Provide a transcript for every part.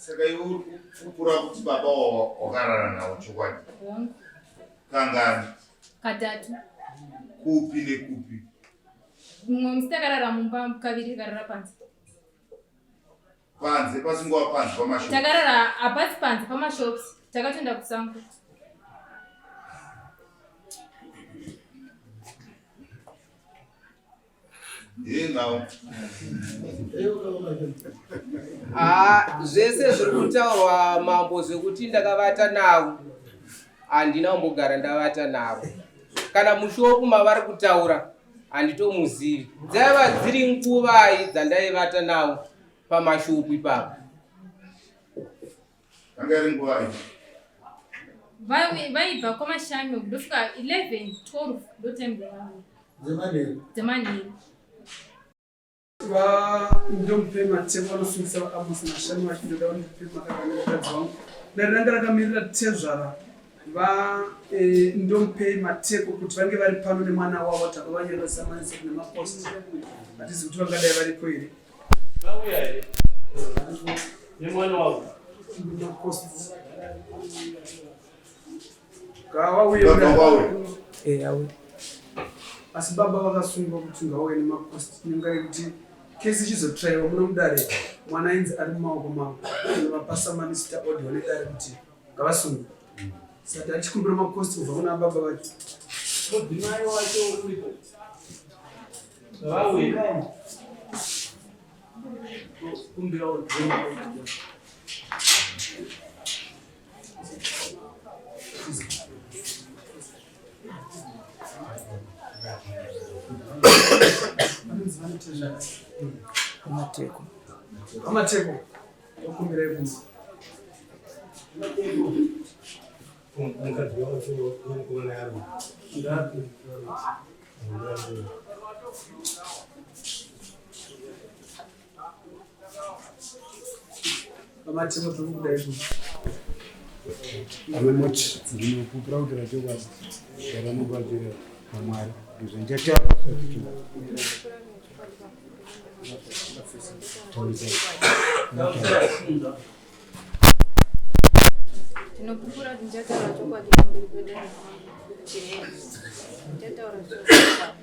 Saka iwe uri kupupura kuti baba wakarara navo chokwadi? Hongu. Kangani? Katatu. Kupi nekupi? Mumwe musi takarara mumba kaviri takarara panze. Panze pasingova panze pamashops. Takarara hapasi panze pamashops takatoenda kusango. Ah, zvese zviri kutaurwa mambo zvekuti ndakavata navo handina kumbogara ndavata navo kana mushopu mavari kutaura handitomuzivi dzaiva dziri nguvai dzandaivata navo pamashopu ipapo Yanga iri nguvai? Vaibva kwamashami ndosvika 11 12 ndotime dzemanheru. Dzemanheru. Vandomupe matemo vanosungisa vaAmos Mashami vachindoda vandipe makaka nemukadzi wangu. Dare ranga rakamirira tezvara va eh, ndomupei mateko kuti vange vari pano nemwana wavo takavanyora samanisi nemapost hatizi kuti vangadai varipo here. Vauya here? Nemwana wavo. Ngavauye. Ngavauye. Eh, auye. Asi baba vakasungwa kuti ngauye nemakosti nenga yekuti kesi ichizotraiwa muno mudare mwana ainzi ari mumaoko mavo vapasa manisita audio nedare kuti ngavasungwe saka achikumbira makosti kubva kuna baba vacho. Mudzimai wacho uripo. Vauye. Kumbira Amateko. Amateko. Tokumbira ibvunzo. Mukadzi wacho nomukomana yaro. Ngapi? Amateko tokumbira ibvunzo. Anoti ndinopupura kuti rachokwadi zvavanobatira naMwari ndizvo ndichataura Tinopupura kuti ndichataura chokwadi pamberi pedare chiremba. Ndichataura chokwadi.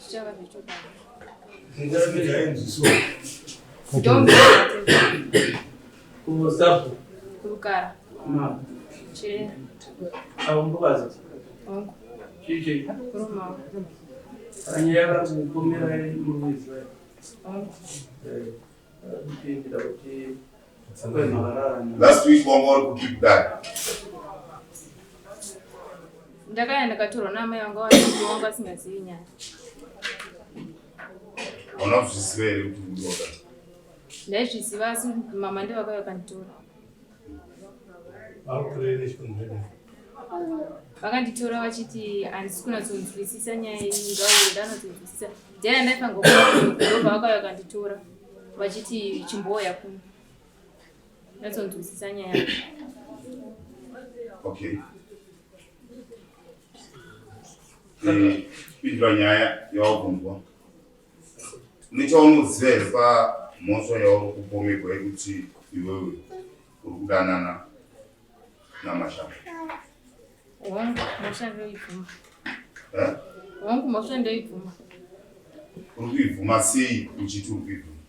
Zvichava zvechokwadi. Kusapu. Kurukara. Ma. Chiremba. Aumbukazi. Hongu. Chichi. Kurumawo. Anyaya vakupomera murumizi vayo. Hongu. Eh, kupindira kuti kwemakarara. Last week wanga uri kupi kudai? Ndakaya ndakatorwa naamai vanga vachiti wanga vasingazivi nyaya. Hauna kuzviziva here kuti uri wakadai? Ndaizviziva asi mama ndivo vakauya vakanditora. Vakanditora vachiti handisi kunatsonzwisisa nyaya iyi ngauye ndanotsonzwisisa. Ndaya ndaifanirwa ndobva vakauya vakanditora vachiti chimbouya kuno. Ndatsonzwisisa nyaya. Okay. Eh, pindura nyaya yawabvunzwa. Une chaunoziva here pamhosva yauri kupomerwa yekuti iwewe uri kudanana naMashamba? Hongu, mhosva ndoibvuma. Eh? Hongu, mhosva ndoibvuma. Uri kuibvuma sei uchiti uri kuibvuma?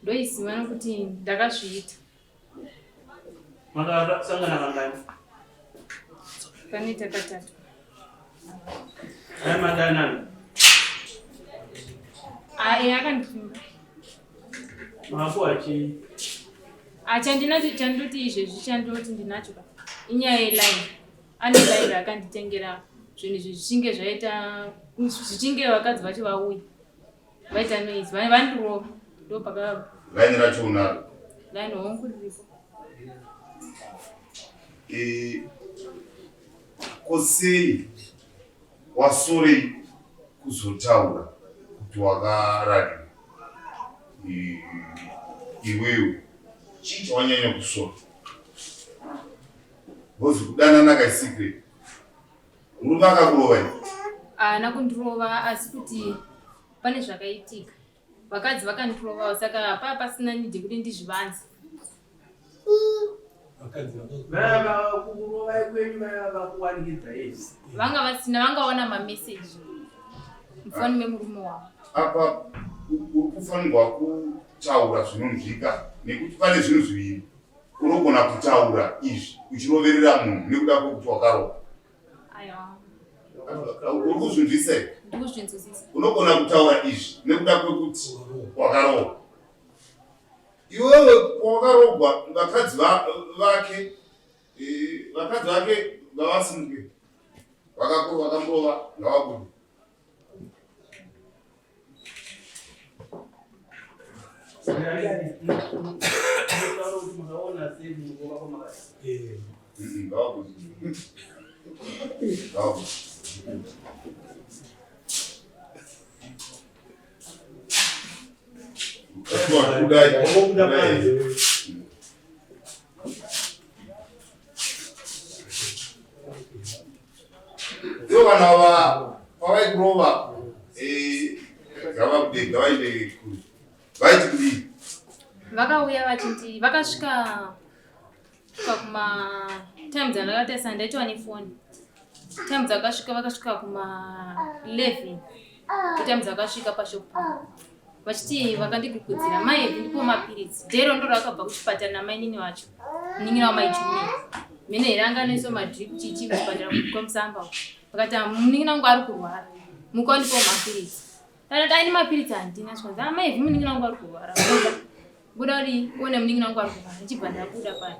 Ndoiziva nokuti ndakazviita. Makasangana kangani? Kanoita katatu. Aya madanana. Ah, eh, akandipfimba. Makapuwa chii? Ah, chandinacho chandoti izvezvi chandoti ndinacho ka. Inyaya yeline. Ane line raakanditengera zvinhu izvi zvichinge zvaita zvichinge vakadzi vacho vauya. Vaita noise. Vandirova. Ndopaka Line racho unaro. Line hongu riripo. Eh, ko sei wasorei kuzotaura kuti wakarariwa iwewe chii chawanyanya kusora because kudanana ka secret murume akakurova ah, Haana kundirova asi kuti pane zvakaitika. Vakadzi vakandirovawo saka paa pasina need yekuti ndizvivanze. Vanga vasina vangaona mameseji mufoni memurume wavo. Apa uri kufanirwa kutaura zvinonzwika nekuti pane zvinhu zviviri. Unogona kutaura izvi uchiroverera munhu nekuda kwekuti wakarohwa. Uri kuzvinzwisa here? Unogona kutaura izvi nekuda kwekuti wakarohwa. Iwewe wakarohwa vakadzi vake eh, vakadzi vake ngavasimuke vakakuru vakamurova ngavabude. Ivo vanhu ava pavaikurova eh, ngavabude ngavaende kure vaiti kudii? Vakauya vachiti vakasvika svika kuma time dzandakatarisa ndaitova nefoni time dzakasvika vakasvika kuma 11 time dzakasvika pashop vachiti vakandigugudzira mai evi ndipo mapiritsi dero ndo rakabva kuchipatara namainini vacho munin'ina wamai junior mene here anga anoiswa madrip chichi kuchipatara kwamusamba uko vakati ah, munin'ina wangu ari kurwara muka ndipo mapiritsi ndakati aini mapiritsi handina zvikanzi ah, mai evi munin'ina wangu ari kurwara buda buda uri uone munin'ina wangu ari kurwara ndichibva ndabuda paya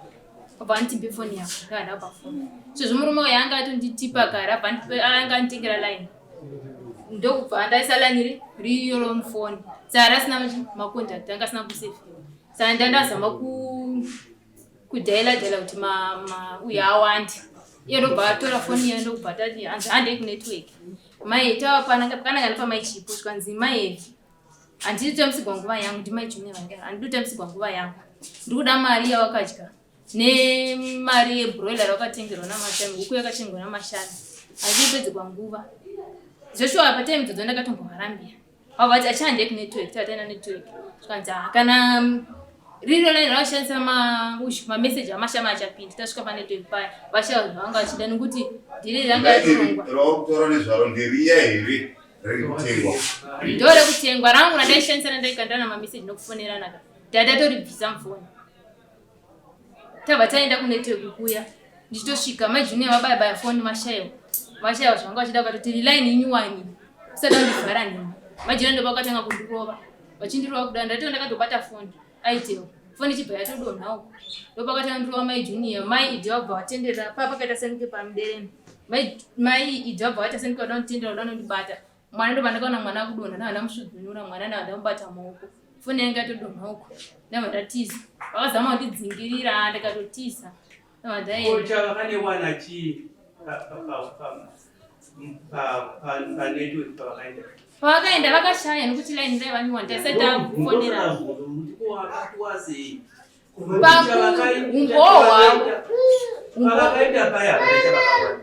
obva anditipe foni yako ndakava ndapa foni sezvo murume uyo anga atonditipa kare abva anga anditengera line ndokubva ndaisa line ri riyo romufoni saka rasina macontact anga asina kusefiwa saka ndandazama ku kudhaila dhaila kuti uyo awande iye ndobva atora foni iye ndokubva tati hanzi handei kunetwork mai tava pakanaka nepamai chipo zvikanzi mai evi handidi kutambisirwa nguva yangu ndimai junior vanga handidi kutambisirwa nguva yangu ndiri kuda mari yawakadya nemari yebroiler rakatengerwa namashami huku yakatengwa namashami hazvipedzerwa nguva zveshuwa apa time idzodzo ndakatombovarambira vavati achihande kunetwork tataenda network zvikanzi ah, kana riro line ravashandisa mameseji amashami achapinda tasvika panetwork paya vashaya zvavanga vachida nekuti dhiri ranga ratorongwa rauri nezvaro nderiya here rekutengwa ndo rekutengwa rangu randaishandisa randaikandana mameseji nokufonerana ka tatatoribvisa mufoni Tabva taenda kunetwork kuya ndichitosvika mai Junior vabaya baya foni vashaiwa vashaiwa zvavanga vachida vakatoti line inyuwani usada kundivhara nhema mai Junior ndopakatanga kundirova vachindirova kudai ndato ndakatobata foni aitel foni ichibva yatodonha uko ndopakatanga kundirova mai Junior mai Idi vabva vatenderera paa pakaita senike pamudereni mai mai Idi vabva vaita senike vada kunditendera vada kundibata mwana ndobva ndakaona mwana akudonha ndabva ndamusvudunura mwana ndabva ndamubata maoko foni yange yatodonha uko ndabva ndatiza vakazama kundidzingirira ndikatotiza ndabva ndaenda vakanewana chii panetwork pavakaenda pavakaenda vakashaya nekuti line raiva nyuwani taisati takufonera pakuumbowo hwavo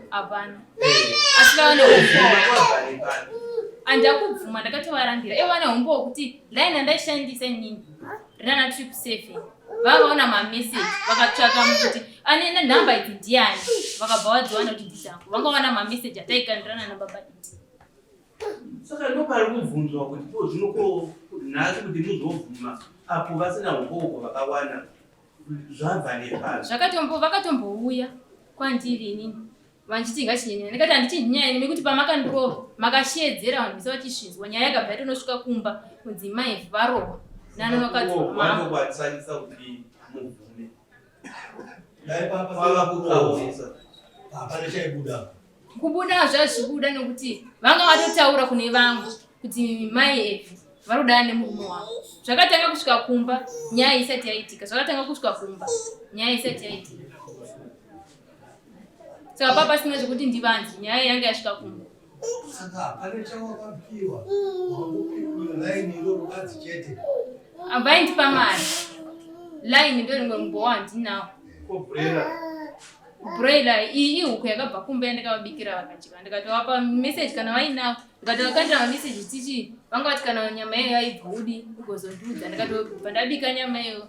hapana asi vava neumbowo andakubvuma ndakatovarambira ivo vane umbowo kuti line andaishandisa inini rinana trip seven vavaona mameseji vakatsvaka kuti ane nhamba idzi ndiani vakabva vadziwana kuti ndidzangu vangawana mameseji ataikandirana nababa idi Saka ndopari kubvunzwa kuti ko zvino ko nhasi kuti muzobvuma apo vasina umboo vakawana zvabva nepapi? Zvakatombo vakatombouya kwandiri inini vanchiti ngachinyenyana ndikati handichinji nyaya ini nekuti pamakandirova makasheedzera vanhu vese vachisvinzwa nyaya yakabva yatonosvika kumba kunzi mai varohwa nanonokadzi vanokwanisanyisa kuti mubvume kwava kukaurisa hapana chaibuda Kubuda zvazvibuda nekuti vanga vatotaura kune vamwe kuti mai Evi vari kudana nemurume wavo. Zvakatanga kusvika kumba nyaya isati yaitika. Zvakatanga kusvika kumba nyaya isati yaitika. Saka papa pasina zvekuti ndivanzi nyaya yanga yasvika kumba. Saka hapana chawakapiwa wakupiwa line iroro badzi chete. Vaindipa mari. Line ndo rimwe mumbowa handinawo. Ko brera. Broiler iyi ihuku yakabva kumba yandakavabikira vakadya ndikatovapa message kana vainawo ndikatovakandira mameseji tichi vanga vati kana nyama iyoyo yaibva udi ugozondiudza ndikatobva ndabika nyama iyoyo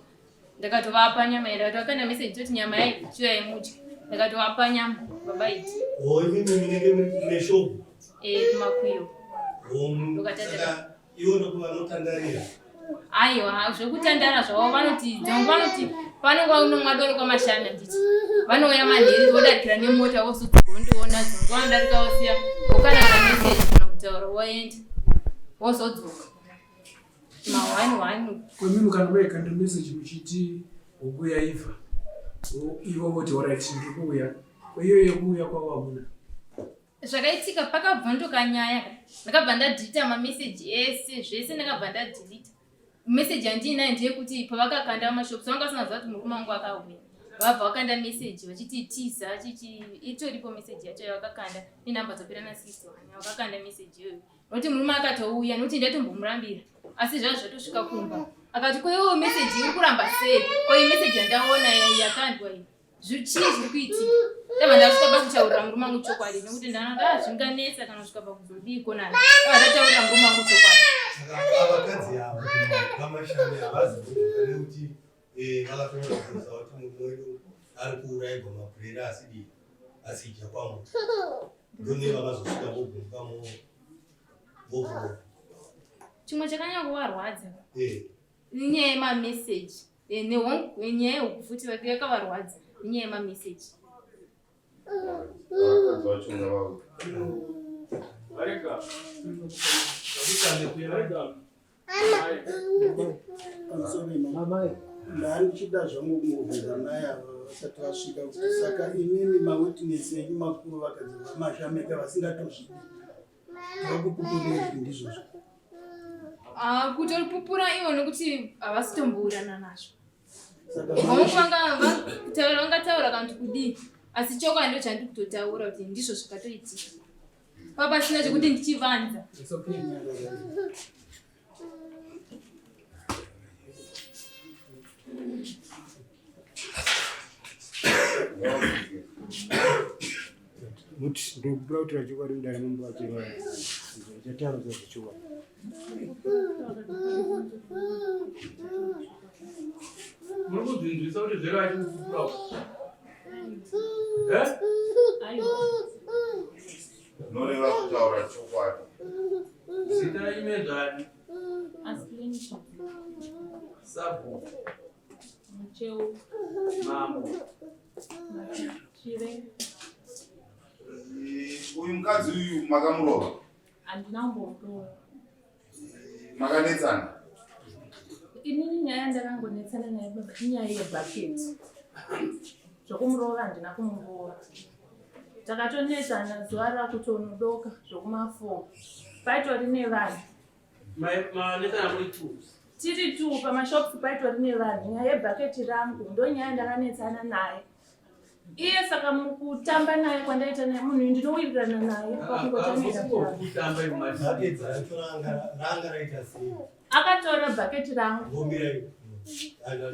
ndakatovapa nyama iyo ndakatovakandira message toti nyama yaibva chiuyai mudye ndakatovapa nyama baba iti Oh, imimi munenge mune shop. Eh, kumakwiyo. Oh, Ndokatandara. saka ivo ndokuvanotandarira. Aiwa, zvekutandara zvavo vanoti dzangu vanoti vanonga unomwa doro kwamashami handiti vanouya manheru vodarikira nemota vosudzoka vondiona dzangu vanodarika vosiya vokanana message kana kutaura voenda vozodzoka ma one one Kwemimi kana maikanda message muchiti huku yaibva ivo voti orit ndiri kuuya kweiyo yekuuya kwavo hamuna Zvakaitika pakabvondoka nyaya ka ndakabva ndadhilita mameseji ese zvese ndakabva ndadhilita meseji yandiinayo ndeyekuti pavakakanda mashops vanga vasina kuziva kuti murume wangu akauya vabva vakanda meseji vachiti tiza chichi itoripo meseji yacho yavakakanda nenhamba dzopera na 61 vakakanda meseji iyoyo nokuti murume akatouya nokuti ndatombomurambira asi zvazvo zvatosvika kumba akati ko iwewo meseji iri kuramba sei ko iyi meseji yandaona yakandwa iyi Zvichii zviri kuitika? Ndabva ndasvika pakutaurira murume wangu chokwadi nekuti ndaona ah zvinganetsa kana kusvika pakuzodii konani. Ndabva ndataurira murume wangu chokwadi. Saka vakadzi ava vamashami havazi kuvuka nekuti eh, vakatonyora kuziva kuti murume wedu ari kuurayigwa mapurera asidi asija kwamu ndone vakazosvika vogumbuka vovuka Chimwe chakanyanya kuvarwadza eh. inyaya yemameseji eh, nenyaya yehuku futi yakavarwadza inyaya yemameseji. Ndandichida zvangu kungobvunza mai ava vasati vasvika kuti saka imimi mawitness enyu makuru vakadzi vamashameka vasingatozvidi vakupupurira kuti ndizvozvo. Ah, kutopupura ivo nekuti havasitombourana nazvo. Saka Hongu vanga vangataura kana kuti kudii asi chokwadi ndo chandiri kutotaura kuti ndizvo zvakatoitika. Papasina chekuti ndichivanza. It's okay. Kuti ndokupura kuti chokwadi mudare mambo vachirwara chataura zvachokwadi. Muri kuzvinzwisa kuti zvero achikupupura eh? Noreva kutaura chokwadi. Zita imedzvani. Sabhuku. Mucheu. Mambo. Chire. Eh, uyu mukadzi uyu makamurova? Handina kumbomurova. Makanetsana? Inini nyaya yandakangonetsana naye baba inyaya yebhaketi. Zvokumurova handina kumurova. Takatonetsana zuva rakutonodoka zvokumafo. Paitori nevanhu. Manetsana muri two? Tiri two pamashops paitori nevanhu. Nyaya yebhaketi rangu ndonyaya yandakanetsana naye. Iye saka mukutamba naye kwandaita naye munhu uyu ndinowirirana naye pakungotamira. Kutamba Bhaketi racho ranga raita sei? Akatora bhaketi rangu. Kumbira iyo.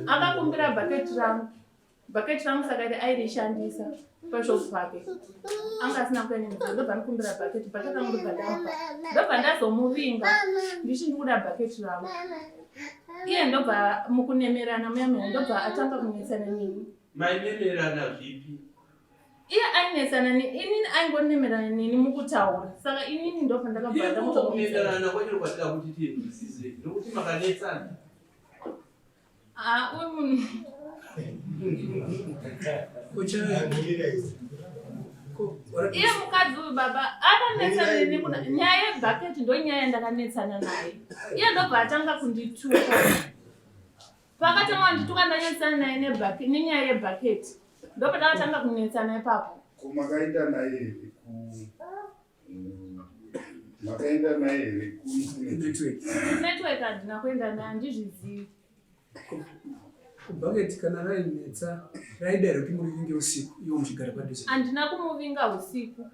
Akakumbira bhaketi rangu. Bhaketi rangu saka iri airishandisa pashop pake. Anga asina kuenda nemidziyo ndobva ndikumbira bhaketi bhaketi rangu ndobva ndamupa. Ndobva ndazomuvinga ndichiti ndikuda bhaketi rangu. Iye ndobva mukunemerana muya muya ndobva atanga kunetsana neni. Mainemerana zvipi? Iye ainetsana neni, inini aingonemerana neni mukutaura. Saka inini ndobva ndakabva Iko kunemerana kwacho kwatida kuti tinzwisise nokuti makanetsana. Ah, uyu munhu. Iye mukadzi uyu baba akanetsana neni kuna nyaya yebhaketi ndonyaya yandakanetsana naye. Iye ndobva atanga kundituka. Pakatanga kundituka ndanetsana naye nebhake nenyaya yebhaketi. Ndopatakatanga kunetsana ipapo. Ko makaenda naye here ku makaenda naye here ku Network. Network handina kuenda naye handizvizivi. Kubhaketi kana rainetsa raida here kuti murivinge usiku iwo muchigara padhuze? Handina kumuvinga usiku.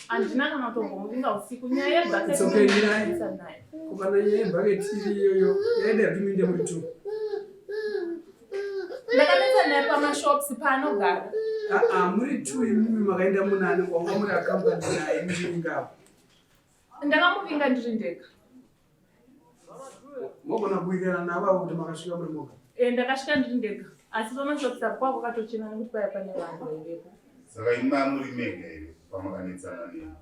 Handina kana kutombomuvinga usiku. Nyaya yebhaketi It's okay, Mirai. ndanetsa naye. Ko kana nyaya yebhaketi iri iyoyo yaida here kuti muinde muri two? Ndakanetsa naye pamashops paanogara. Aa, muri two imimi makaenda munani wanga muri akampani naye muchivinga apo. Ndakamuvinga ndiri ndega. Mogona kuwirirana navo avo kuti makasvika muri moga. Eh, ndakasvika ndiri ndega asi pamashops apo kwava kwakatochena nekuti paya pane vanhu vaivepo. Saka imi muri mega here pamakanetsana neni?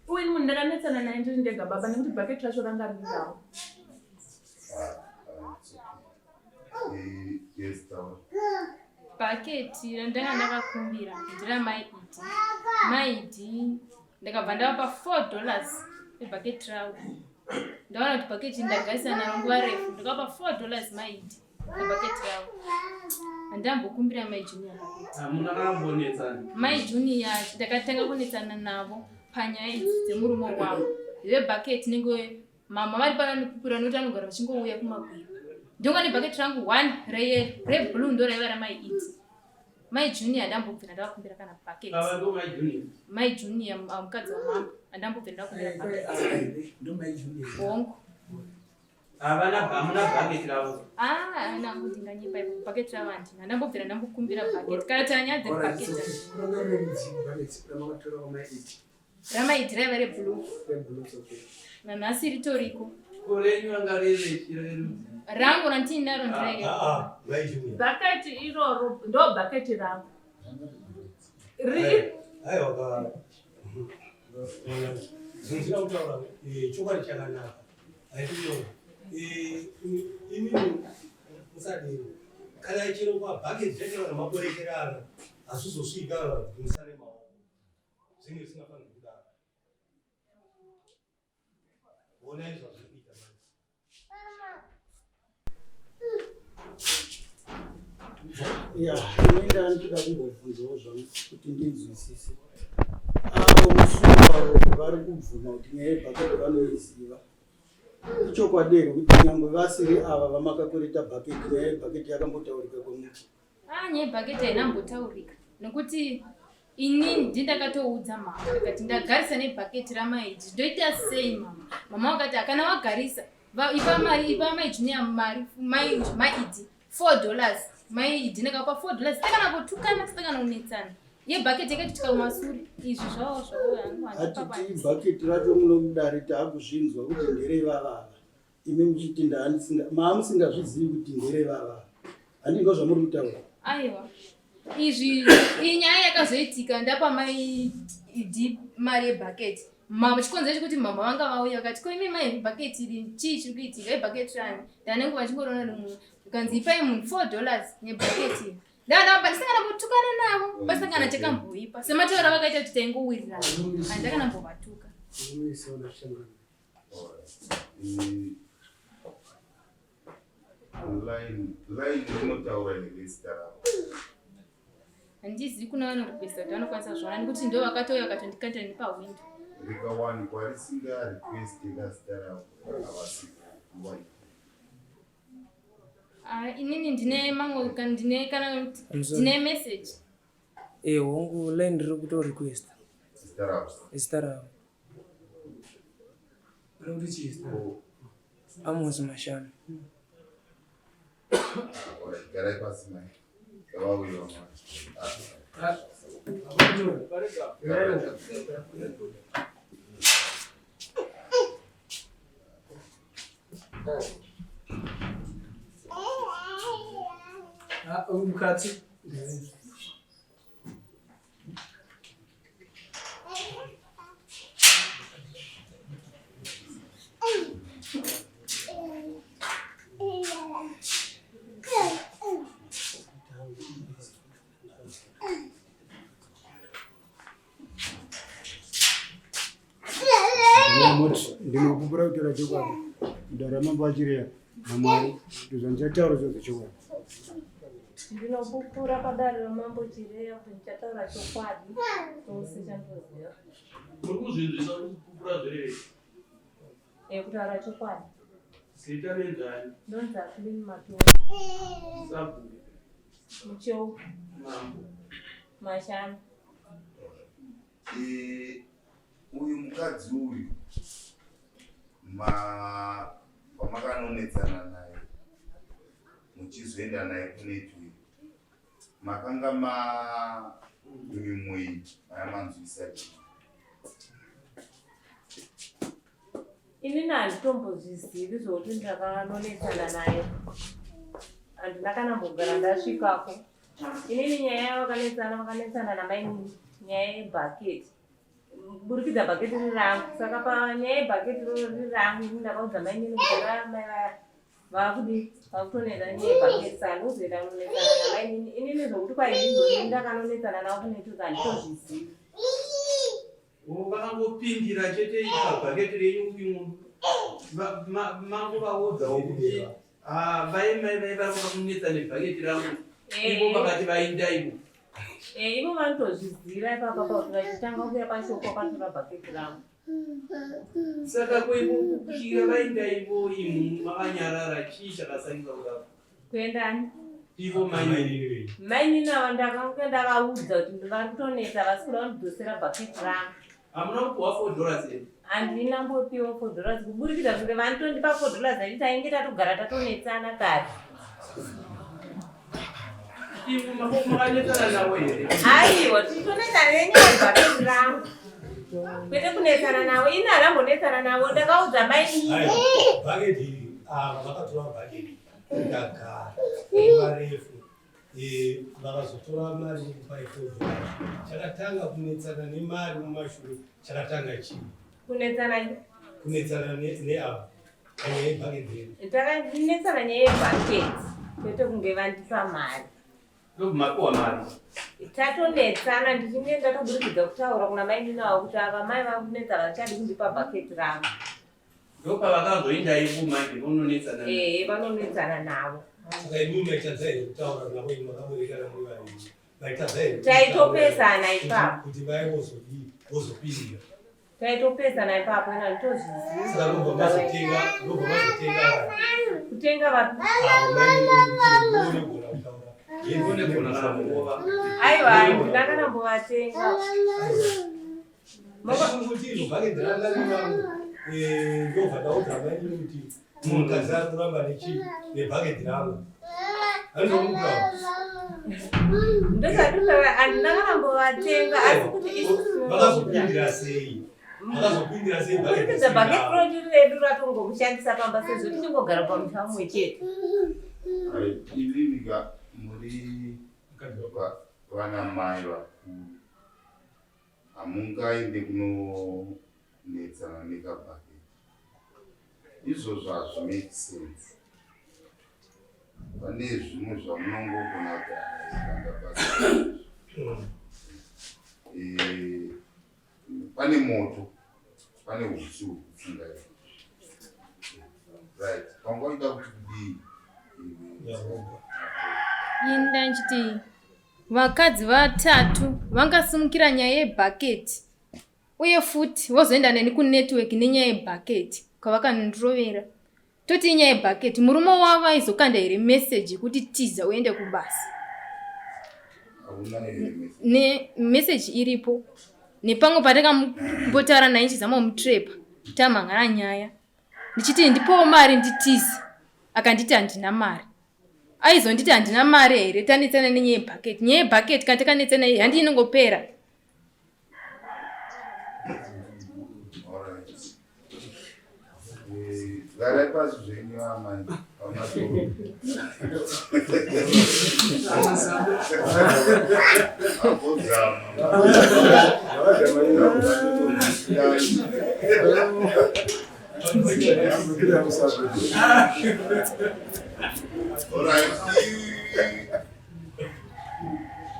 Uyu munhu ndakanetsana naye ndiri ndega baba nekuti bhaketi racho ranga riri ravo. Ah, ah, it's okay. Yes, taura. Bhaketi randanga ndakakumbira nderamaidi. Maidi ndakabva ndavapa 4 dollars ebhaketi ravo. Ndaona kuti bhaketi ndagarisa naro nguva refu ndakavapa 4 dollars maidi ebhaketi ravo. Handambokumbira mai Junior bhaketi. Hamuna kambonetsana. Mai Junior ndakatanga kunetsana navo panyaya idzi dzemurume wavo. Vebhaketi nenge mama vari pano vanopupura nokuti vanogara vachingouya kumagwiro. Ndonga nebhaketi rangu one reyellow reblue ndo raiva ramai iti. Mai Junior handambobvira ndavakumbira kana bhaketi. Ava ndo mai Junior. Mai Junior mukadzi wamama handambobvira ndakumbira bhaketi. Ndo mai Junior. Hongu. Havana hamuna bhaketi ravo. Ah, haana kuti nganyepa ipo bhaketi ravo handina. Handambobvira ndambokumbira bhaketi. Kana tanyaya Alright, dzebhaketi. it's okay. Ranga riri rudzii bhaketi ramakatora kwamai iti? Ramaidi raiva reblue. Reblue, it's okay. Nanhasi ritoriko. Ko renyu ranga riri rerudzi. Rangu randinaro ndereyellow. Ah, ah, mai Junior. Bhaketi iroro ndo bhaketi rangu. Riri Aiwa ka. Zvinhu zvina kutaura chokwadi chakanaka. Haitiona. Imimi musadero. Kana chero pabhaketi chacho kana maborekerana hazvizosvika musane maoko. Zvinge zvisingafaniri kudaro. Honai zvazviri kuita manje. Ya, ini ndandida kumbobvunzawo zvangu kuti ndinzwisise. Avo musungwa vari kubvuma kuti nyaya yebhaketi vanoiziva. Ichokwadi here kuti nyangwe vasiri ava vamakakwereta bhaketi, nyaya yebhaketi yakambotaurika kwamuri? Ah, nyaya yebhaketi haina kumbotaurika nekuti inini ndini ndakatoudza mama ndikati ndagarisa nebhaketi ramaidi ndoita sei mama. Mama vakati hakana wagarisa ipa mari, ipa mai Junior mari, mai maidi 4 dollars. Mai idi ndakapa 4 dollars takana kutukana takana kunetsana. Yebhaketi yakaitika kumasure izvi zvavo zvavo hangu Hatiti handipakwanisi. bhaketi racho muno mudare taakuzvinzwa kuti nderevavava. Imi muchiti maamusingazvizivi kuti nderevavava. Handinzwa zvamuri kutaura. Aiwa. Izvi iyi nyaya yakazoitika ndapa mai idi mari yebhaketi. Mama chikonzero chekuti mama vanga vauya vakati ko imi mai bhaketi iri chii chiri kuitika ibhaketi rani? Ndane nguva vachingorona rimwe. Zvikanzi ipai munhu 4 dollars nebhaketi iri. Ndakadamba ndisangana kutukana navo pasangana chakamboipa. Sematauro avakaita kuti taingowirirana. Handakana mbovatuka. Line, line rinotaura here zita ravo? Handizivi kuna vanorequesta kuti vanokwanisa zvaona nekuti ndo vakatouya vakatondikandira nepahwindo. Rikawanikwa risinga requesti zita ravo havasi kuva Ah, inini ndine mamwe kana ndine kana I'm sorry. ndine message. Hongu line riri kutorequesta zita ravo. zita ravo. Uri kuti chii zita ravo? Amos Mashami. Alright, garai pasi mai. Ngavauye vamwe. Ah. Ah, mukati. Ndinokupura kutaura chokwadi. Mudare ramambo achireya naMwari kuti zvandichataura zvose chokwadi. Ndinopupura padare ramambo Chireya kuti ndichataura chokwadi chose chandinoziva. Muri kuzvinzwisa kuti kupupura zvereve. Kutaura chokwadi. Zita renzani. Ndonzi Aklin Matora. Sabhuku. Mucheu. Mambo. Mashanu. Uyu mukadzi uyu pamakanonetsana naye muchizoenda naye kunetwork. Makanga manyumwei maya manzwisa chii? Inini handitombozvizivi zvokuti ndakanonetsana naye, handina kana mbogara ndasvikako. Inini nyaya yavakanetsana vakanetsana namainini nyaya yebhaketi burikidza bhaketi riri rangu saka panyaya yebhaketi roro riri rangu ini ndakaudza mainini kuti vamai vaya vakudi vakutonetsa nyaya yebhaketi saka ndozoenda kunonetsana namainini inini zvokuti kwainizoni ndakanonetsana navo kunetwork handitozvizivi Vakangopindira chete pabhaketi renyu imwe mangovaudzawo kuti ah, vai mai vai vari kuda kunetsa nebhaketi rangu ivo eh. vakati vainda ivo eh, ivo vanotozviziva ipapa pakuti vachitanga kuuya pashoko vakatora bhaketi rangu saka koivo kusvikira vainda ivo imu makanyarara chii chakasangisa kudaro Kuendani? Ivo mainini. Mainini ava ndakanga ndavaudza kuti vari kutonetsa vasi kuda kundidzosera bhaketi rangu. Hamuna kupiwa 4 dollars here? Handina mbopiwa 4 dollars kuburikidza kunge vanotondipa 4 dollars aiti tainge tatogara tatonetsana kare. Ivo makanetsana navo here? Aiwa, tichitonetsana nenyaya yebhaketi rangu. Kwete kunetsana navo, ini handambonetsana navo, ndakaudza mainini. Bhaketi ava vakatora bhaketi ndagara nguva refu eh, vakazotora mari nekupa ifodo chakatanga kunetsana nemari mumashure chakatanga chii kunetsana kunetsana neava nyaya yebhaketi takanetsana nyaya yebhaketi kwete kunge vandipa mari ndokumapiwa mari tatonetsana ndichinge ndatoburikidza kutaura kuna mainini avo kuti ava mai vakunetsa vachadi kundipa bhaketi rangu Ndopavakazoenda ivo manje vononetsana. Eh, vanonetsana navo. Saka imi maitadza here kutaura navo imi makaberekana muri vaviri? Maitadza here? Taitopesana ipapo. Kuti vai vozodii vozopindira. Taitopesana ipapo ina nditozviziva. Saka ndobva mazotenga ndobva mazotenga vanhu. Kutenga vapi? Avo mai munogona kutaura. Aiwa, handina kana mbovatenga. Ndobva ndaudza mai kuti mukadzi ari kuramba nechi nebhaketi rangu ndozvandinotaura handina kana mbovatenga asi kuti isusu vakazopindira sei vakazopindira sei kuburikidza bhaketi rori redu ratongokushandisa pamba sezvo tichingogara pamusha mumwe chete Imimi ka muri vana mai vakuru Hamungaende kunonetsana nekabucket. Izvozvo hazvimake sense. Pane zvimwe zvamunongogona kuti zvanga basa. Eh, pane moto, pane hutsi hwekupfungaira. Right. Panga uchida kuti kudii? Ini ndachiti Vakadzi vatatu vangasimukira nyaya yebhaketi uye futi vozoenda neni kunetwork nenyaya yebhaketi kwavakandirovera. Toti inyaya yebhaketi, murume wavo aizokanda here message yekuti tiza uende kubasa? Nemeseji iripo nepamwe patakambotaura naye ndichizama kumutrepa tamhangana nyaya ndichiti ndipowo mari nditize akanditi handina mari. Aizonditi handina mari here tanetsana nenyaya yebhaketi. Nyaya yebhaketi kana takanetsana iyi handi inongopera. Garai pasi zvenyu amai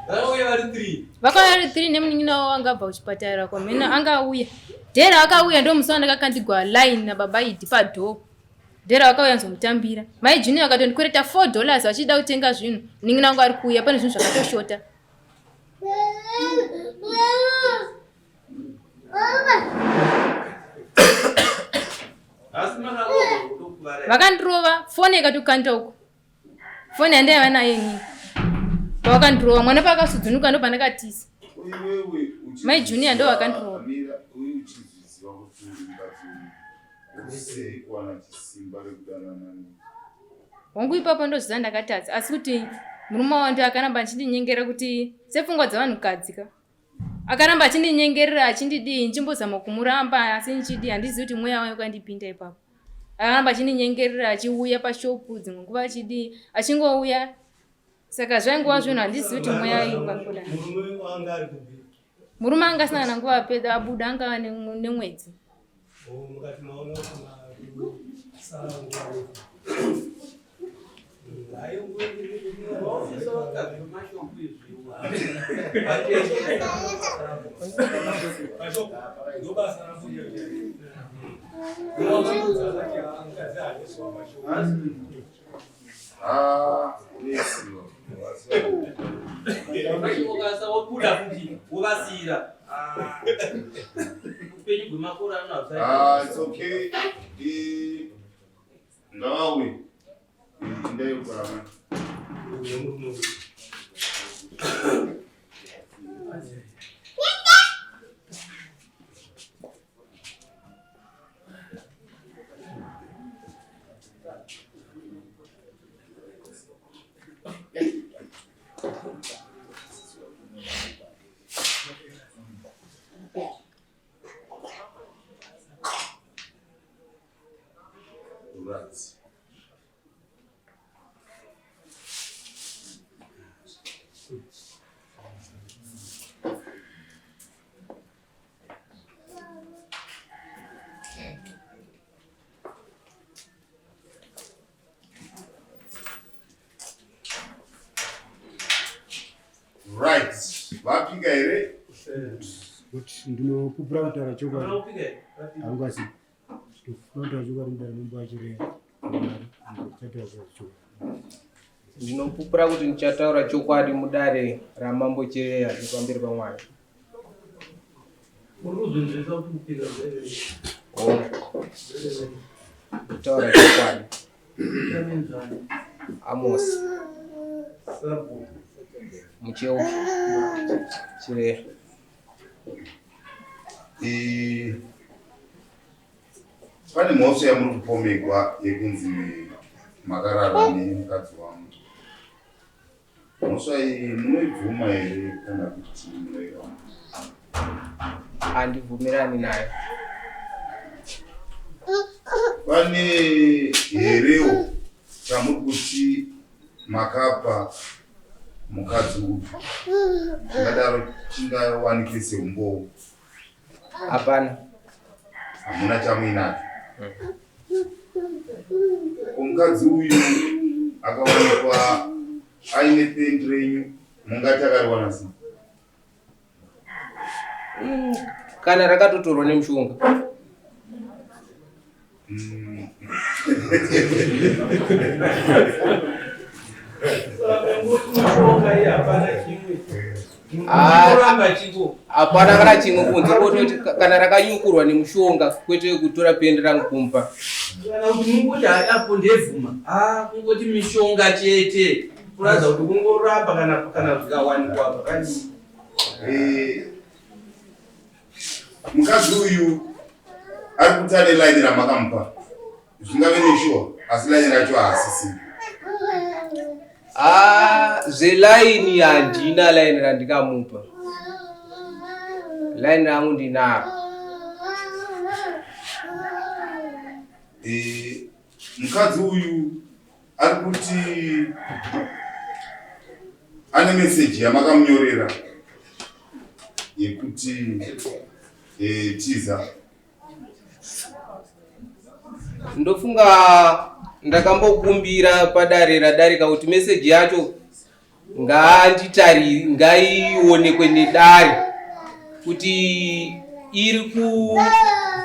Vakauya vari 3 nemunin'ina wavo anga abva kuchipatara kwamhena anga auya. Dhera akauya ndomusi wandakakandigwa line nababa Idi padoor. Dhera vakauya nzomutambira. Mai Junior vakatondikwereta 4 dollars vachida kutenga zvinhu. Munin'ina wangu ari kuuya pane zvinhu zvakatoshota. Vakandirova foni ikatokanda uko. Foni yandaiva nayo inini. Pavakandirova mwana paakasudzunuka ndopandakatiza. Mai Junior ndo vakandirova. Hongu ipapo ndoziva ndakatadza asi kuti Murume wangu akaramba achindinyengera kuti sepfungwa dzavanhukadzi ka. Akaramba achindinyengerera achindidii ndichimbozama kumuramba asi ndichidii handizivi kuti mweya wayo ukandipinda ipapo. Akaramba achindinyengerera achiuya pashopu dzimwe nguva achidii achingouya saka zvaingova zvinhu handizivi kuti mweya iukangoda. Murume anga asina kana nguva apedza abuda anga nemwedzi. Wobuda futi wovasiira upenyu hwemakore ano. Ah, it's okay. Ngavauye. Endai ukarama. Right. Right. Vapika here? Kuti ndinopupura kutaura chokwadi. Haungasi. Ndinopupura kutaura chokwadi mudare mambo achireya. Ndichataura chokwadi. Ndinopupura kuti ndichataura chokwadi mudare ramambo Chireya nepamberi paMwari. Muri kuzvinzwisa kuti kupika zvereve. Kutaura chokwadi. Amos. Mucheuki. Chireya. Eh, pane mhosva yamuri kupomegwa yekunzi makarara nemukadzi wangu. Mhosva iyi munoibvuma here kana kuti munoiramba? Handibvumirani nayo. Pane herewo chamuri kuti makapa mukadzi uyu chingadaro chingawanike seumbowo? Hapana. Hamuna chamuinacho. Mukadzi uyu akawanikwa aine pendi renyu mungati akariwana sei? Kana rakatotorwa nemushonga. Hapana kana chimwe kunze kototi kana rakanyukurwa nemushonga kwete kutora pendi rangu kumupa. Kana kuti mungoti apo ndevhuma ah kungoti mishonga chete kuratidza kuti kungorapa kana kana zvikawanikwa zvakadii. Eh, mukadzi uyu ari kuti ane line ramakamupa zvingave neshuwa asi line racho haasisiri. Ah, zvelaini handina line randikamupa. Line rangu ndinaro. Eh, mukadzi uyu ari kuti ane meseji yamakamunyorera yekuti eh, tiza. Ndofunga ndakambokumbira padare radarika kuti meseji yacho ngaanditari ngaionekwe nedare kuti iri ku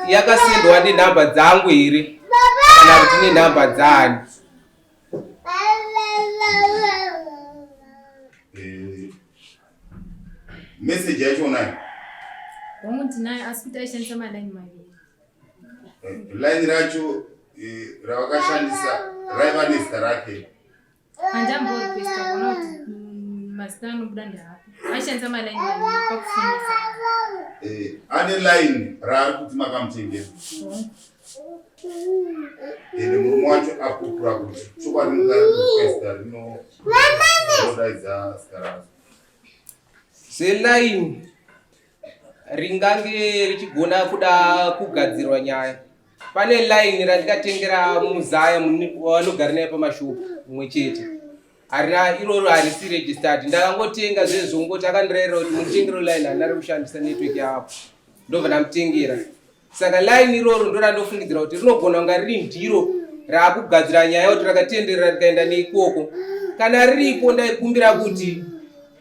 yakasendwa nenhamba dzangu here kana kuti nenhamba dzaani. Eh, message yacho unayo? Hongu ndinayo asi kuti aishandisa malaini maviri. Eh, line racho eh, ravakashandisa raiva nezita rake. Handamborequesta kuona kuti mazita anobuda ndeapi aishandisa malaini maviri pakufunisa Eh, ane line raari kuti makamutengera ende murume wacho apupura kuti chokwadi mukarikuesta rinodaidza zita razo Selaini ringange richigona kuda kugadzirwa nyaya pane line randikatengera muzaya wanogara naye pamashopu mumwe chete harina iroro harisi registered ndakangotenga zvezvongoti akandirayira kuti mutengero line handina rekushandisa network yavo ndobva ndamutengera saka line iroro ndorandofungidzira kuti rinogona kunga riri ndiro raakugadzira nyaya kuti rakatenderera rikaenda neikoko kana riripo ndaikumbira kuti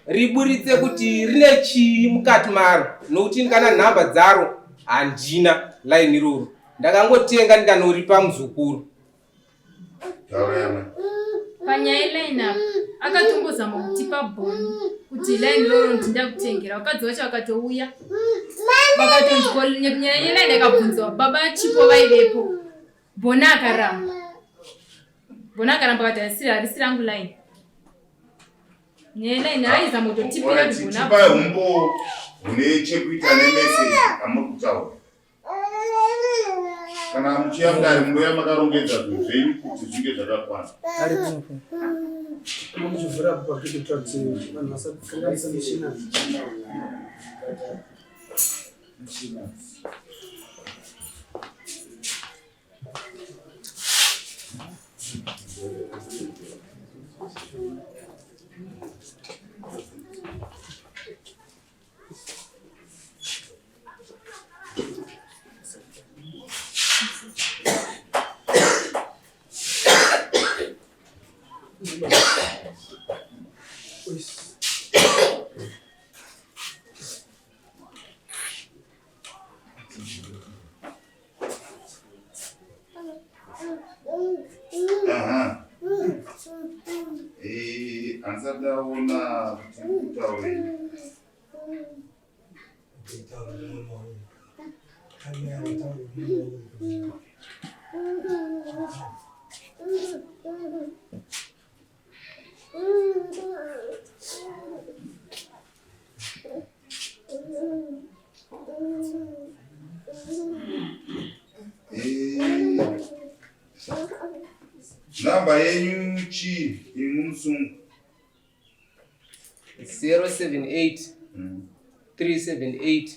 riburitse kuti rine chii mukati maro nokuti kana nhamba dzaro handina line iroro ndakangotenga ndikanoripa muzukuru panyaya yeline apa akatombozama kutipa bhoni kuti line iroro ndi ndakutengera vakadzi vacho vakatouya vakatonzwa nyaya yeline akabvunzwa baba chipo vaivepo bhoni akaramba bhoni akaramba akati harisi rangu line Tipai humbowo hune chekuita nemeseji amuri kutaura. Kana muchiya mudare munouya makarongedza zvinhu zvenyu kuti zvinge zvakakwana. Muchivhura apo pagedhe kuitira kuti vanhu vasakanganisa mishina. Eh, handisati ndaona kuti kutaurei. Namba yenyu chii imi musungu? 078 378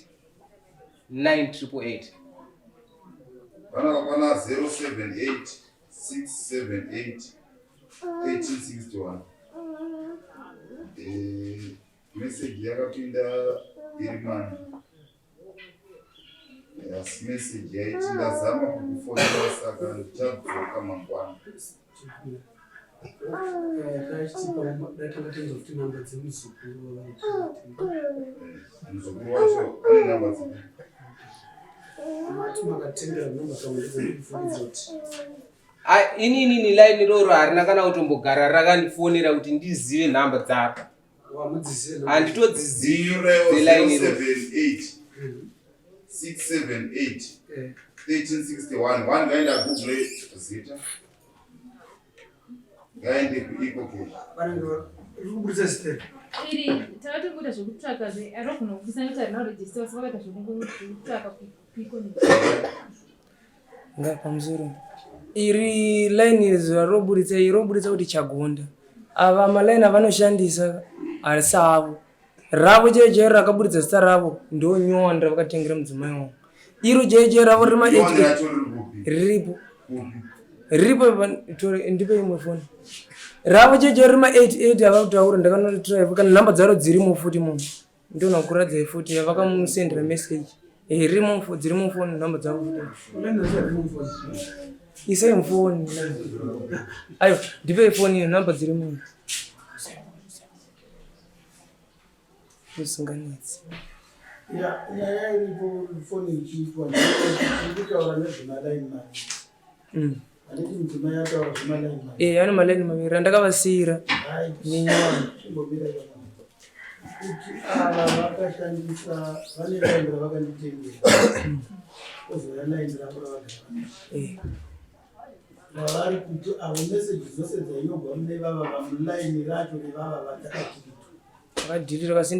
9888. Panapa pana 078 678 1861. Eh, Message yakapinda iri mani. Yes, message yaiti ndazama kukufonera saka ndichadzoka mangwana. Muzukuru wacho ane namba dzipi? Inini ni line iroro harina kana kutombogara rakandifonera kuti ndizive nhamba dzaro. Handitodzizivi dzelaini iroro. 078 678 1361 one ngaenda google zita ngaende kuiko iri takatongoita zvekutsvaka zve arogona kubvisa nekuti harina kuregister asi vakaita zvekutsvaka kuiko Nga pamusoro. Iri line iri zuva roburitsa iri roburitsa kuti chagonda. Ava maline avanoshandisa harisi avo. Ravo chaiyo chaiyo rakaburitsa zita ravo ndo nyowani ravakatengera mudzimai wangu. Iro chaiyo chaiyo ravo rima Nyowani racho riri kupi? Riripo. Kupi? Riripo tore ndipe imwe foni. Ravo chaiyo chaiyo rima 88 ava kutaura ndakanotora kana nhamba dzaro dzirimo futi munhu. Ndona kuradzai futi vakamusendera message. Eh rimo dziri mufoni number dzavo futi. Isai mufoni. Ayo ndipe foni iyo number dziri mu. Usinganetsi. Ya nyaya iripo foni ichiitwa ndiri kutaura nezvemalaini mari. Handiti mudzimai ataura zvemalaini maviri. Eh, ane malaini maviri andakavasiira nenyowani. Chimbomira ipapo. Kuti ava vakashandisa vane laini ravakanditengera. Kozouya laini ravo ravagara. Eh. Vavari kuti avo meseji dzose dzainyorwa mune vava vamulaini racho revava vadzakadhilitwa. Vakadhilita kasi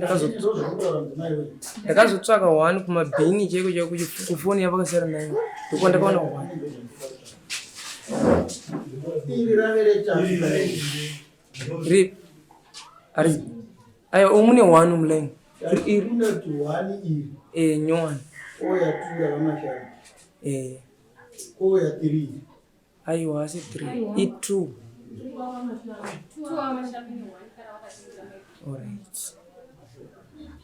ndakazotsvaka one kumabhini chaiko chaiko kufoni yavakasara nayo ndokwa ndakaona one. Ri ari ayo umune one mulaini. Iri eh nyowani. Oya two yavamashanu. Eh. Oya three. Aiwa asi 3 i 2. Alright.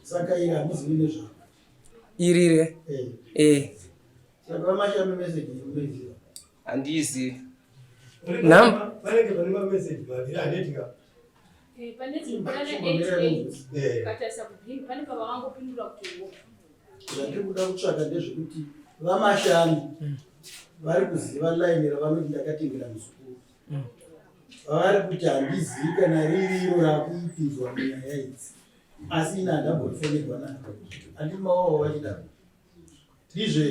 Saka iri hamuzivi nezvaro. Iri re? Eh. Eh. Saka vamashanu message munoiziva? Handiizivi. Nam Panenge pane mameseji maviri aneti ka. Eh, pane pane 88 ukatarisa kugreen pane pavakangopindura kuti wo. Zvandiri kuda kutsvaka ndezvekuti vamashanu vari kuziva line ravanoti ndakatengera muzukuru vavari kuti handizivi kana riri iro rakuipinzwa munyaya idzi asi ini handamborifonerwa naro handiti mawawo vachidaro ndizvo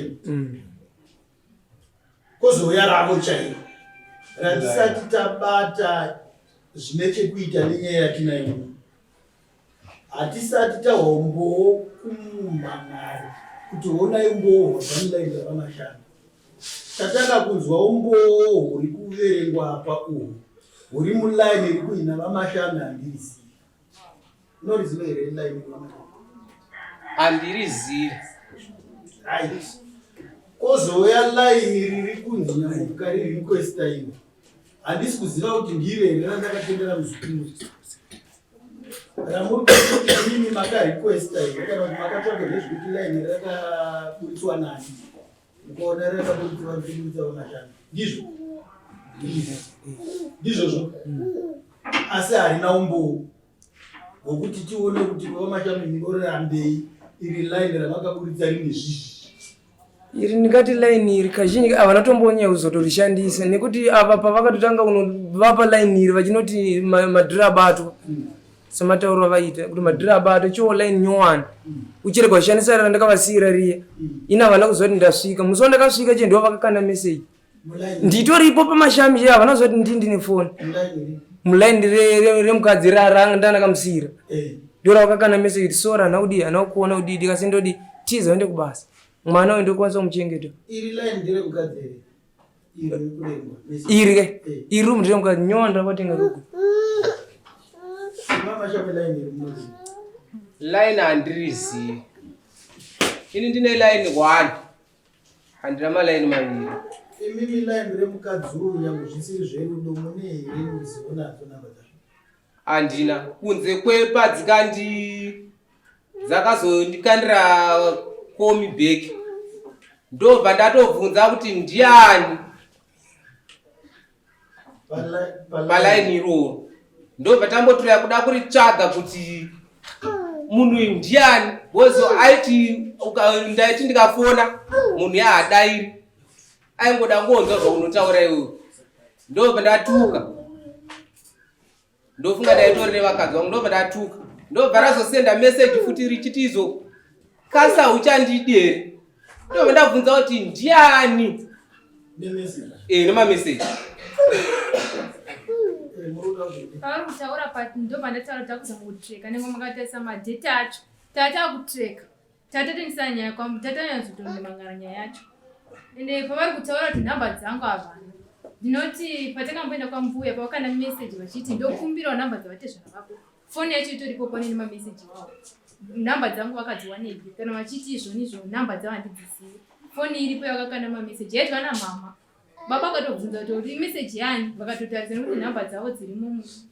kozouya ravo chairo ratisati tabata zvine chekuita nenyaya yatinayo muno Hatisati tahwa umbowo kumumhan'ari kuti honai umbowo hwabva mulaini raVaMashanga. Tatanga kunzwa umbowo huri kuverengwa apa uhu huri mulaini riri kuina VaMashanga handirizivi. Unoriziva here laini raVaMashanga? Handirizivi. Right. Kozouya laini riri kunzi nyamuka riri requesta ino. Handisi kuziva kuti ndiro here randakatendera muzukuru. Ramuri kuti imimi makarequesta here kana kuti makatsvaga nezvekuti line rakaburitswa nani? Mukaona rakaburitswa richiburitsa vamashanu. Ndizvo? Ndizvozvo? Asi harina umbowo hwekuti tione kuti vamashanu munorambei iri line ramakaburitsa rine zvizvi. Iri ndingati line iri kazhinji havana tombonyanya kuzotorishandisa nekuti apa pavakatotanga kunovapa line iri vachinoti madhiri abatwa sematauro avaita kuti madhiri abatwa chiwo line nyowani uchirega kushandisa randakavasiira riya ini havana kuziva kuti ndasvika musi wandakasvika che ndivo vakakanda message nditoripo pamashami che havana kuziva kuti ndii ndine foni mulaini remukadzi randakamusiyira ndoravakakanda message kuti sora hana kudii hana kukuona kudii ndikasi ndodii tiza uende kubasa mwana uyu ndokwanisa kumuchengeta Iri line nderemukadzi here? Iri riri kurengwa. Iri ke iri room nderemukadzi nyowani ndakatenga rugo. Mama shape line iri munoziva. Line handirizivi. Ini ndine line one. Handina malaini maviri. Imimi line remukadzi uyu nyangwe zvisiri zverudo mune here ruzivo nadzo namba dzacho? Handina kunze kwepadzikandi dzakazondikandira komi back ndobva ndatobvunza kuti ndiani palaini iroro ndobva tambotiraya kuda kuritsvaga kuti munhu uyu ndiani bcause aiti ndaiti ndikafona munhu yaadairi aingoda ngonzwa zvaunotaura iwewe ndobva ndatuka ndofunga ndaitori nevakadzi vangu ndobva ndatuka ndobva razosenda message futi richiti izvo kasa uchandidi here ndobva ndabvunza kuti ndiani e nemameseji pavari kutaura pa ndobva ndataura takuzama kutreka nenge makatarisa madheti acho tatakutreka Tatatengesa nyaya kwambu tatanyatsotomangara nyaya yacho ende pavari kutaura kuti nhamba dzangu havana ndinoti patakamboenda kwambuya pavakanda meseji vachiti ndokumbirawo nhamba dzavatezvara vako foni yacho itoripo pano ine mameseji wawo nhamba dzangu vakadziwanepi kana vachiti izvonizvo nhamba dzavo handidzizivi foni iripo yakakanda mameseji yaitwa namama Baba vakatobvunza kuti uri message yani vakatotarisa nekuti nhamba dzavo dziri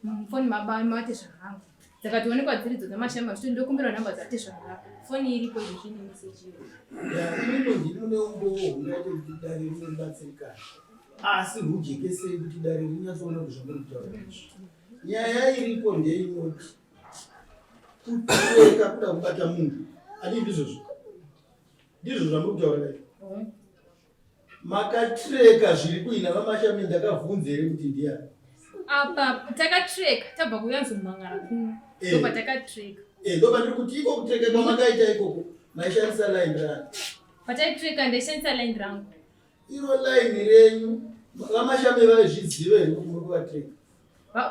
mufoni mavatezvara vangu dzakatoonekwa dziridzo dzamashama zvito ndokumbira nhamba dzavatezvara vako foni iripo izvo zvine message iyoyo ndinone umbowo hungaite kuti dare rinobatsirikana asi rwujekesei kuti dare rinyatsoona kuti zvamuri kutaura izvi nyaya iripo ndeinoti kutureka kuda kubata munhu adii ndizvozvo ndizvo zvamuri kutaura dai Makatreka zviri kuina vaMashame ndakavhunza here kuti ndiyani? Apa takatreka tabva kuyanzomhangara kuno. Eh. Ndopa takatreka. Eh, ndopa ndiri kuti iko kutreka kwamakaita ikoko maishandisa line rani? Pataitreka ndaishandisa line rangu. Iro line renyu vaMashame vaizviziva here kuti muri kuvatreka?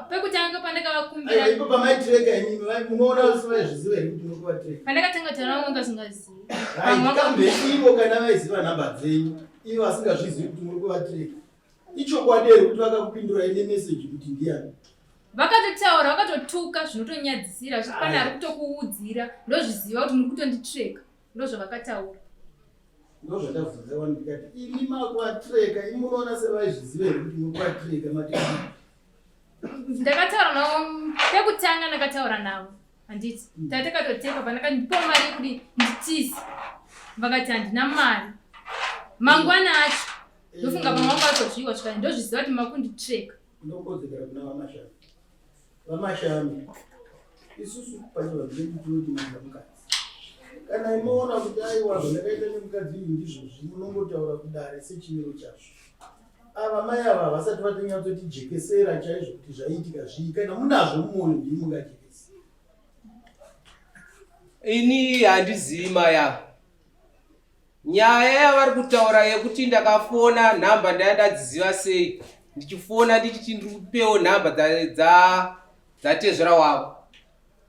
Pekutanga pandakavakumbira. Ipo pamaitireka imi munoona vaizviziva here kuti muri kuvatireka? Pandakatanga kutaura navo vanga vasingazivi. Kambe ivo kana vaiziva nhamba dzenyu ivo vasingazvizivi kuti muri kuvatireka. Ichokwadi here kuti vakakupindurai nemeseji kuti ndiyani? Vakatotaura vakatotuka zvinotonyadzisira zvekuti pane ari kutokuudzira ndozviziva kuti muri kutonditreka ndozvavakataura. Ndozvandabvunza wani ndikati imi makuvatreka imi munoona sevaizviziva here kuti muri kuvatreka mati Ndakataura navo pekutanga ndakataura navo handiti tatakatotepa pandakati ndipewo mari yekuti nditize vakati handina mari mangwana acho ndofunga pamwe vanga vatozviwa zvikati ndozviziva kuti makunditreka Ndokodzekera kuna VaMashami. VaMashami, isusu pachivanhu chedu tinoti manga mukadzi. Kana imoona kuti aiwa zvandakaita nemukadzi uyu ndizvozvi, munongotaura kudare sechimiro chazvo. Ava mai ava havasati vatonyatsotijekesera chaizvo kuti zvaiitika zvii. Kana munazvo mumwoyo ndimi mungajekese. Ini handizivi mai ava. Nyaya yavari kutaura yekuti ndakafona nhamba ndaya ndadziziva sei ndichifona ndichiti ndikupewo nhamba dzatezvara wavo.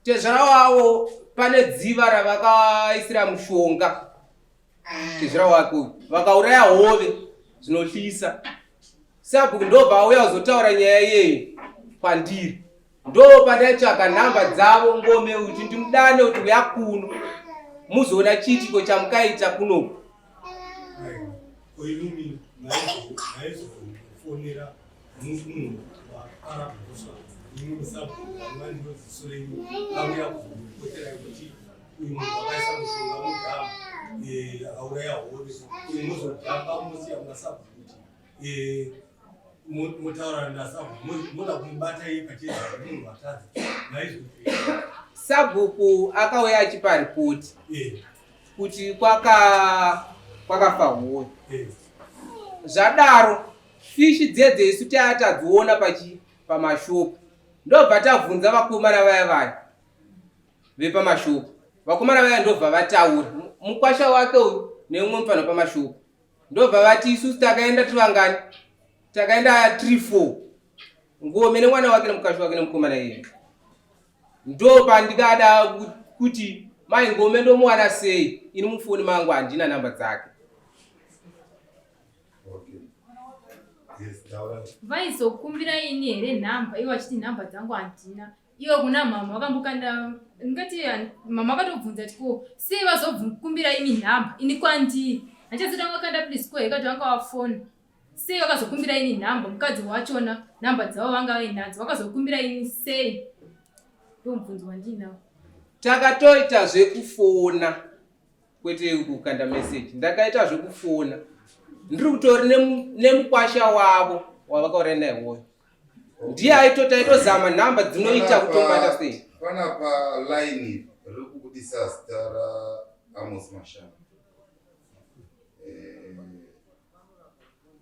Tezvara wavo pane dziva ravakaisira mushonga tezvara wake uyu vakauraya hove zvinohlisa. Sabhuku ndobva auya kuzotaura nyaya iyeyi kwandiri. Ndo pandaitsvaga nhamba dzavo ngome kuti ndimudane kuti uya kuno muzoona chiitiko chamukaita kunoku. Koinumi maizofonera munhu wapara mhosva imwe sabhuku vanova ziso renyu auya kuzokupoterai kuti uyu munhu wakaisa mushonga mudhamu akauraya hove uyu mozojamba mosiya kuna sabhuku kuti motaura nasabhuku moda kumubata iye pacheza munhu atadza naizvozvo Sabhuku akauya achipa ripoti kuti kwaka kwakafa hove. Zvadaro fishi dzedze isu taya tadziona pachi pamashopu ndobva tabvunza vakomana vaya vaya vepamashopu vakomana vaya ndobva vataura mukwasha wake uyu neumwe mufana pamashopu ndobva vati isusu takaenda tiri vangani takaenda tiri four ngome nemwana wake nemukasha wake nemukomana iye ndo pandikada kuti mai ngome ndomuwana sei ini mufoni mangu handina namba dzake Vaizokumbira ini here nhamba ivo vachiti nhamba dzangu handina Ivo kuna mhamha vakambokanda ndingati mhamha vakatobvunza kuti ko sei vazokumbira imi nhamba ini kwandiri handichaziva kuti vakanda please ko hekati vanga vafona sei vakazokumbira ini nhamba mukadzi wachona nhamba dzavo vanga vainadzo vakazokumbira ini sei ndomubvunzo wandiinawo Takatoita zvekufona kwete kukanda message ndakaita zvekufona ndiri kutori nemukwasha wavo wavakauraya naye hoyo ndiye aitoti aitozama nhamba dzinoita kutobata sei panapa line riri kubudisa zita raamos mashama eh,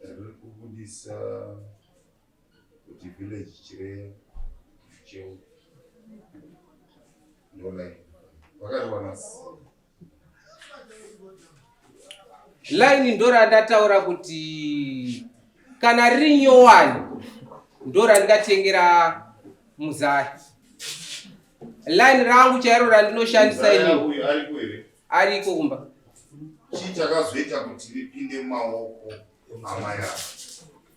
riri kubudisa kuti village chireya cheu ndo line vakariwana Line ndorandataura kuti kana riri nyowani ndorandingatengera muzaya. Line rangu chairo randinoshandisa ini ariko kumba. Chii chakazoita kuti ripinde mumaoko amai ava?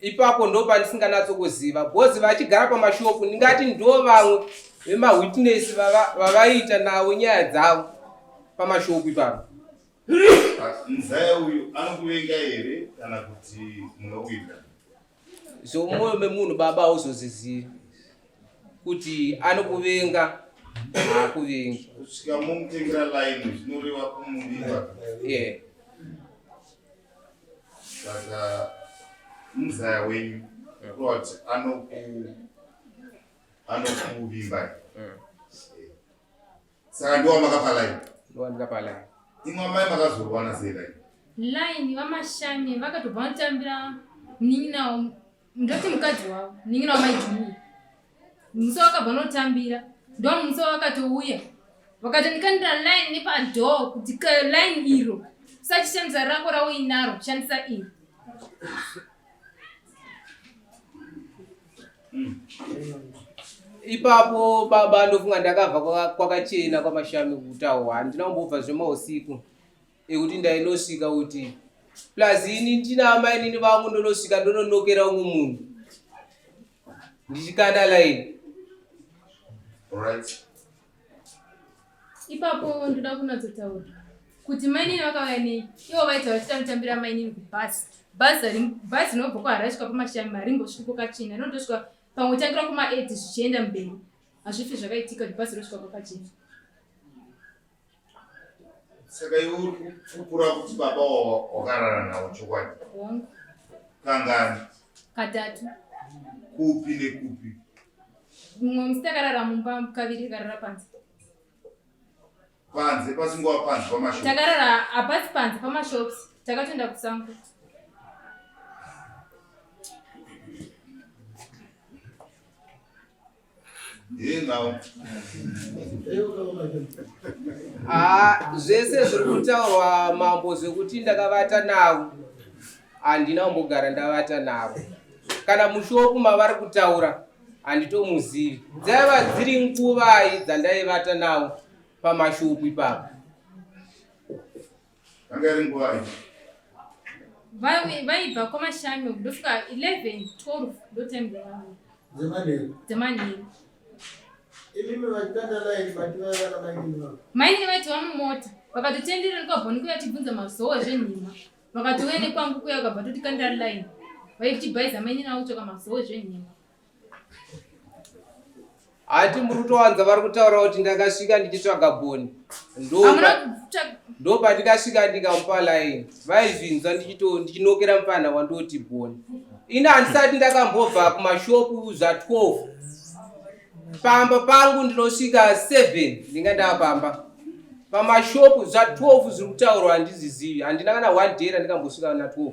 Ipapo ndopandisinganatso kuziva bhozi vachigara pamashopu ndingati ndo vamwe vemawitness vavaiita navo nyaya dzavo pamashopu ipapo. Mzaya uyu anokuvenga here kana kuti munowirirana? Zvomwoyo memunhu baba hauzozizivi kuti anokuvenga haakuvengi. Kusvika momutengera line zvinoreva kumuviga. Yeah. Saka muzaya wenyu kureva kuti anoku anokuvimbai. Saka ndiwo makapa line. Ndiwo ndikapa line. Imwe amai makazorwana sei line? Line vamashame vakatobva vanotambira munin'ina ndoti mukadzi wavo munin'ina wamai Junior. Musi wakabva vanotambira ndo musi wakatouya vakatondikandira line nepadoor kuti line iro usachishandisa rako rauinaro shandisa iri. Ipapo baba ndofunga ndakabva kwakachena kwamashami kutaura handina kumbobva zvemausiku ekuti ndainosvika kuti plus ini ndina amainini vangu ndonosvika ndononokera umwe munhu ndichikanda line. Right. Ipapo ndoda kunatsotaura kuti mainini vakauya nei ivo vaita vachitamutambira mainini kubhasi bhazi bhazi rinobva kuharare svika pamashami harimbosviki kwakachena rinotosvika pamwe tangira kuma8 zvichienda mberi hazvifi zvakaitika kuti bhazi rosvika kwakachena. Saka iwe uri kupupura kuti baba wakarara nawo chokwadi? Hongu. Kangani? Katatu. Kupi nekupi? Mumwe musi takarara mumba kaviri takarara panze. Panze pasingova panze pamashops. Takarara hapasi panze pamashops takatoenda kusango. Ah, zvese zviri kutaurwa mambo zvekuti ndakavata navo handina kumbogara ndavata navo kana mushopu mavari kutaura handitomuzivi dzaiva dziri nguvai dzandaivata navo pamashopu ipapo Yanga iri nguvai? Vaibva kwamashami ndosvika 11 12 ndotime dzavauya. Dzemanheru. Dzemanheru. Imimi vachikanda line mati vaiva namainini vavo. Mainini vaitova mumota vakatotenderera nekwabhoni kuya vachibvunza mazowe zvenhima vakatouya nekwangu kuya vakabva totikandira line vaichibhaiza mainini avo kutsvaka mazowe zvenhima. Hati muri kutowanza vari kutaura kuti ndakasvika ndichitsvaga bhoni. Ndopandikasvika ndikamupa line. Vaizvinzwa ndichinokera mupfanha wandoti bhoni. Ini handisati ndakambobva kumashopu zva 12. Pamba pangu ndinosvika 7 ndinga ndava pamba. Pamashopu zva 12 zviri kutaurwa handizvizivi. Handina kana one day randikambosvika na 12.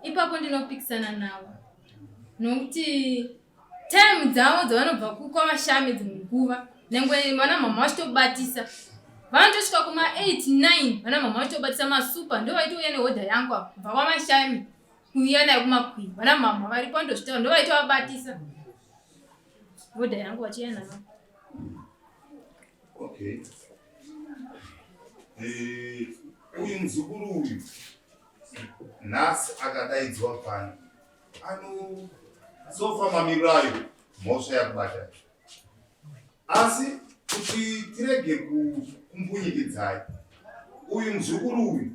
Ipapo ndinopikisana navo nokuti time dzavo dzavanobva kwavashame dzimwe nguva nyange vana mhamha vachitobatisa vanotosvika kuma 8 9 vana mhamha vachitobatisa masupa ndo vaitouya nehodha yangu apa kubva kwamashame kuuya nayo kumakwii vana mhamha varipo vanotozvitaura ndo vaitovabatisa hodha yangu vachiuya nayo. Okay. Eh, uyu muzukuru uyu nhasi akadaidzwa pano anosofa mamiriro ayo mhosva yakubata asi kuti tirege kumbunyikidzai uyu muzukuru uyu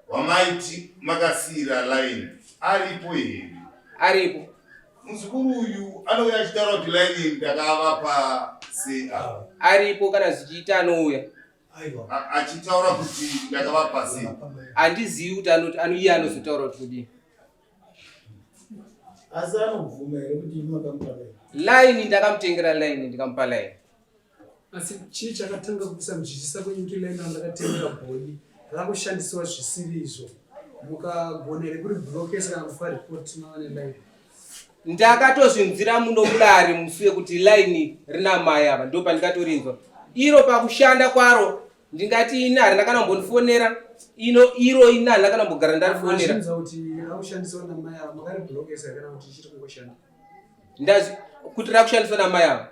wamaiti makasiira line aripo here? Aripo. Muzukuru uyu anouya achitaura kuti line ndakavapa sei apa? Aripo kana zvichiita anouya. Achitaura kuti ndakavapa sei? Handizivi kuti anoti iye anozotaura kuti kudii. Asi anobvuma here kuti makamupa line? Line ndakamutengera line ndikamupa line. Asi chii chakatanga kusanzwisisa kwenyu kuti line randakatengera bhoni rakushandisiwa zvisiri izvo mukagona here kuri blokesa kana kupa report mava neline? Ndakatozvinzwira muno mudare musi wekuti line rina mai ava ndopandikatorinzwa iro pakushanda kwaro ndingati ini harina kana kumbondifonera ino iro ini harina kana kumbogara ndarifonera. Mazvinzwa kuti rakushandisiwa namai ava makariblokesa kana kuti ichiri kungoshanda? Ndazi kuti rakushandiswa namai ava.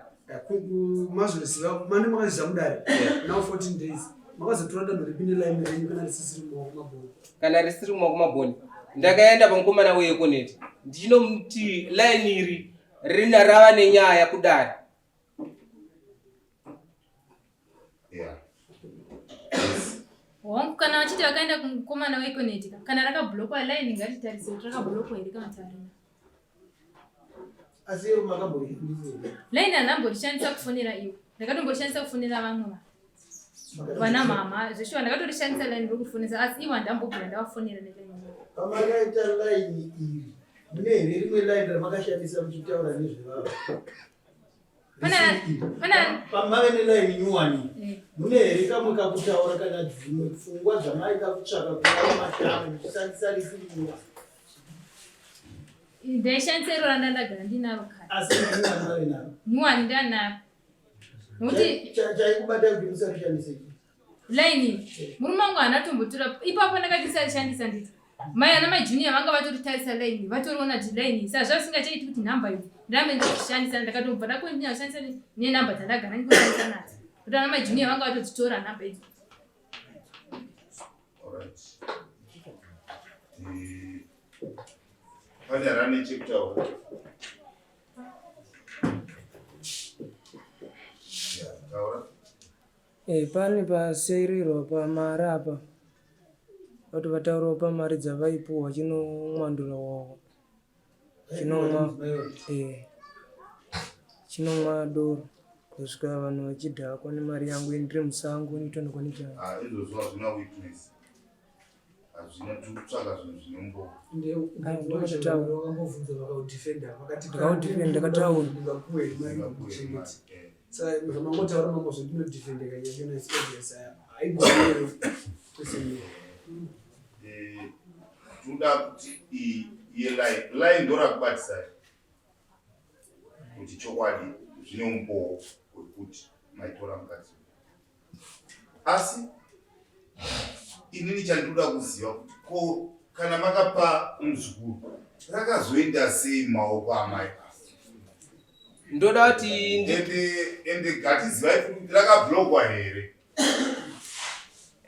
Mazviziva mane makazviziva mudare now 14 days makazotora danho ripi nelaini renyu kana risisiri mumaoko mabhoni? Kana risiri mumaoko mabhoni ndakaenda pamukomana weEconet ndichinomuti laini iri rina rava nenyaya kudare. Yeah. Hongu kana vachiti vakaenda kumukomana weEconet kana rakablockwa line ngatitarise kuti rakablockwa here kana kuti harina. Asi iro makamborishandisa here? Line handamborishandisa kufonera iwo. Ndakatomborishandisa kufonera vamwe vanhu. Vana mama zveshuwa ndakatorishandisa line rokufonesa asi iwo handambobvira ndavafonera neline. Pamakaita line iri mune here rimwe line ramakashandisa muchitaura nezvevava? Pamave nelaini nyuwani eh. mune here kamwe kakutaura kana dzimwe pfungwa dzamaida kutsvaka kuva mashamo muchishandisa risiri nyuwani? Ndaishandisa iro randandagara ndinaro kare. Asi nyuwani mave naro? Nyuwani ndanaro. Nokuti chaikubata kuti musarishandise line murume wangu haana tombotora ipapo ndakati sarishandisa nditi. Mai ana mai Junior vanga vatoritarisa line vatoriona kuti line saka zvasingachaiti kuti nhamba idzi ndirambe ndichishandisa ndakatobva ndakondinya kushandisa nenhamba dzandagara ndikushandisa nadzo kuti ana mai Junior vanga vatodzitora nhamba idzi. Alright. Eh, pane rane chekutaura. Yeah, taura. Eh, pane pasairirwa pamari apa vati vataurawo pamari dzavaipuwa chinomwandura wawo chinomwa eh, chinomwa doro kusvika vanhu vachidhakwa nemari yangu ini ndiri musango initonhokwa nechangu ah, izvozvo hazvina witness hazvina tikutsvaka zvinhu zvinombo Saka zvamangotaura mambo zvandinodefendeka nyaya is obvious haigoni question eh, toda kuti iye line line ndorakubatisai kuti chokwadi zvine umbowo wekuti maitora mukadzi asi inini chandinoda kuziva kuti ko kana makapa muzukuru rakazoenda sei mumaoko amai ndoda kuti ende ende gatizivai kuti rakablokwa here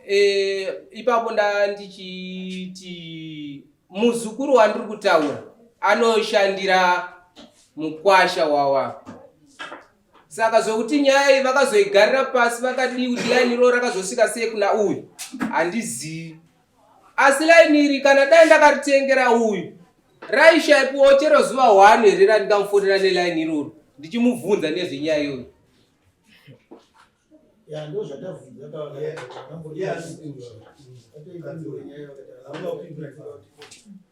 e, ipapo nda ndichiti muzukuru wandiri kutaura anoshandira mukwasha wawa Saka zvekuti nyaya iyi vakazoigarira pasi vakadii kuti line iro rakazosvika sei kuna uyu handizivi. Asi line iri kana dai ndakaritengera uyu raishaipiwawo chero zuva one here randingamufonera neline iroro ndichimubvunza nezvenyaya iyoyo. Ya ndo zvatavhunza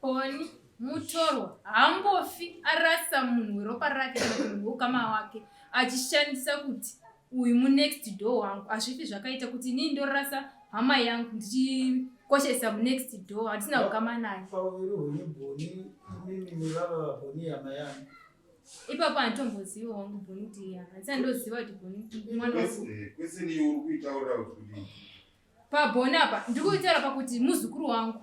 Poni mutorwa haambofi arasa munhu weropa rake kana kuti munhu weukama wake achishandisa kuti uyu munext door wangu hazvifi zvakaita kuti inini ndorasa hama yangu ndichikoshesa munext door handisina ukama naye Pauviri hwenyu Boni imimi nevava vaBoni hama yangu. Ipapo handitombozivi wangu Boni kuti handisati ndoziva kuti Boni mwana wangu. Kwese niyo uri kuitaurira kuti kudii? PaBoni apa ndiri kuitaura pakuti muzukuru wangu.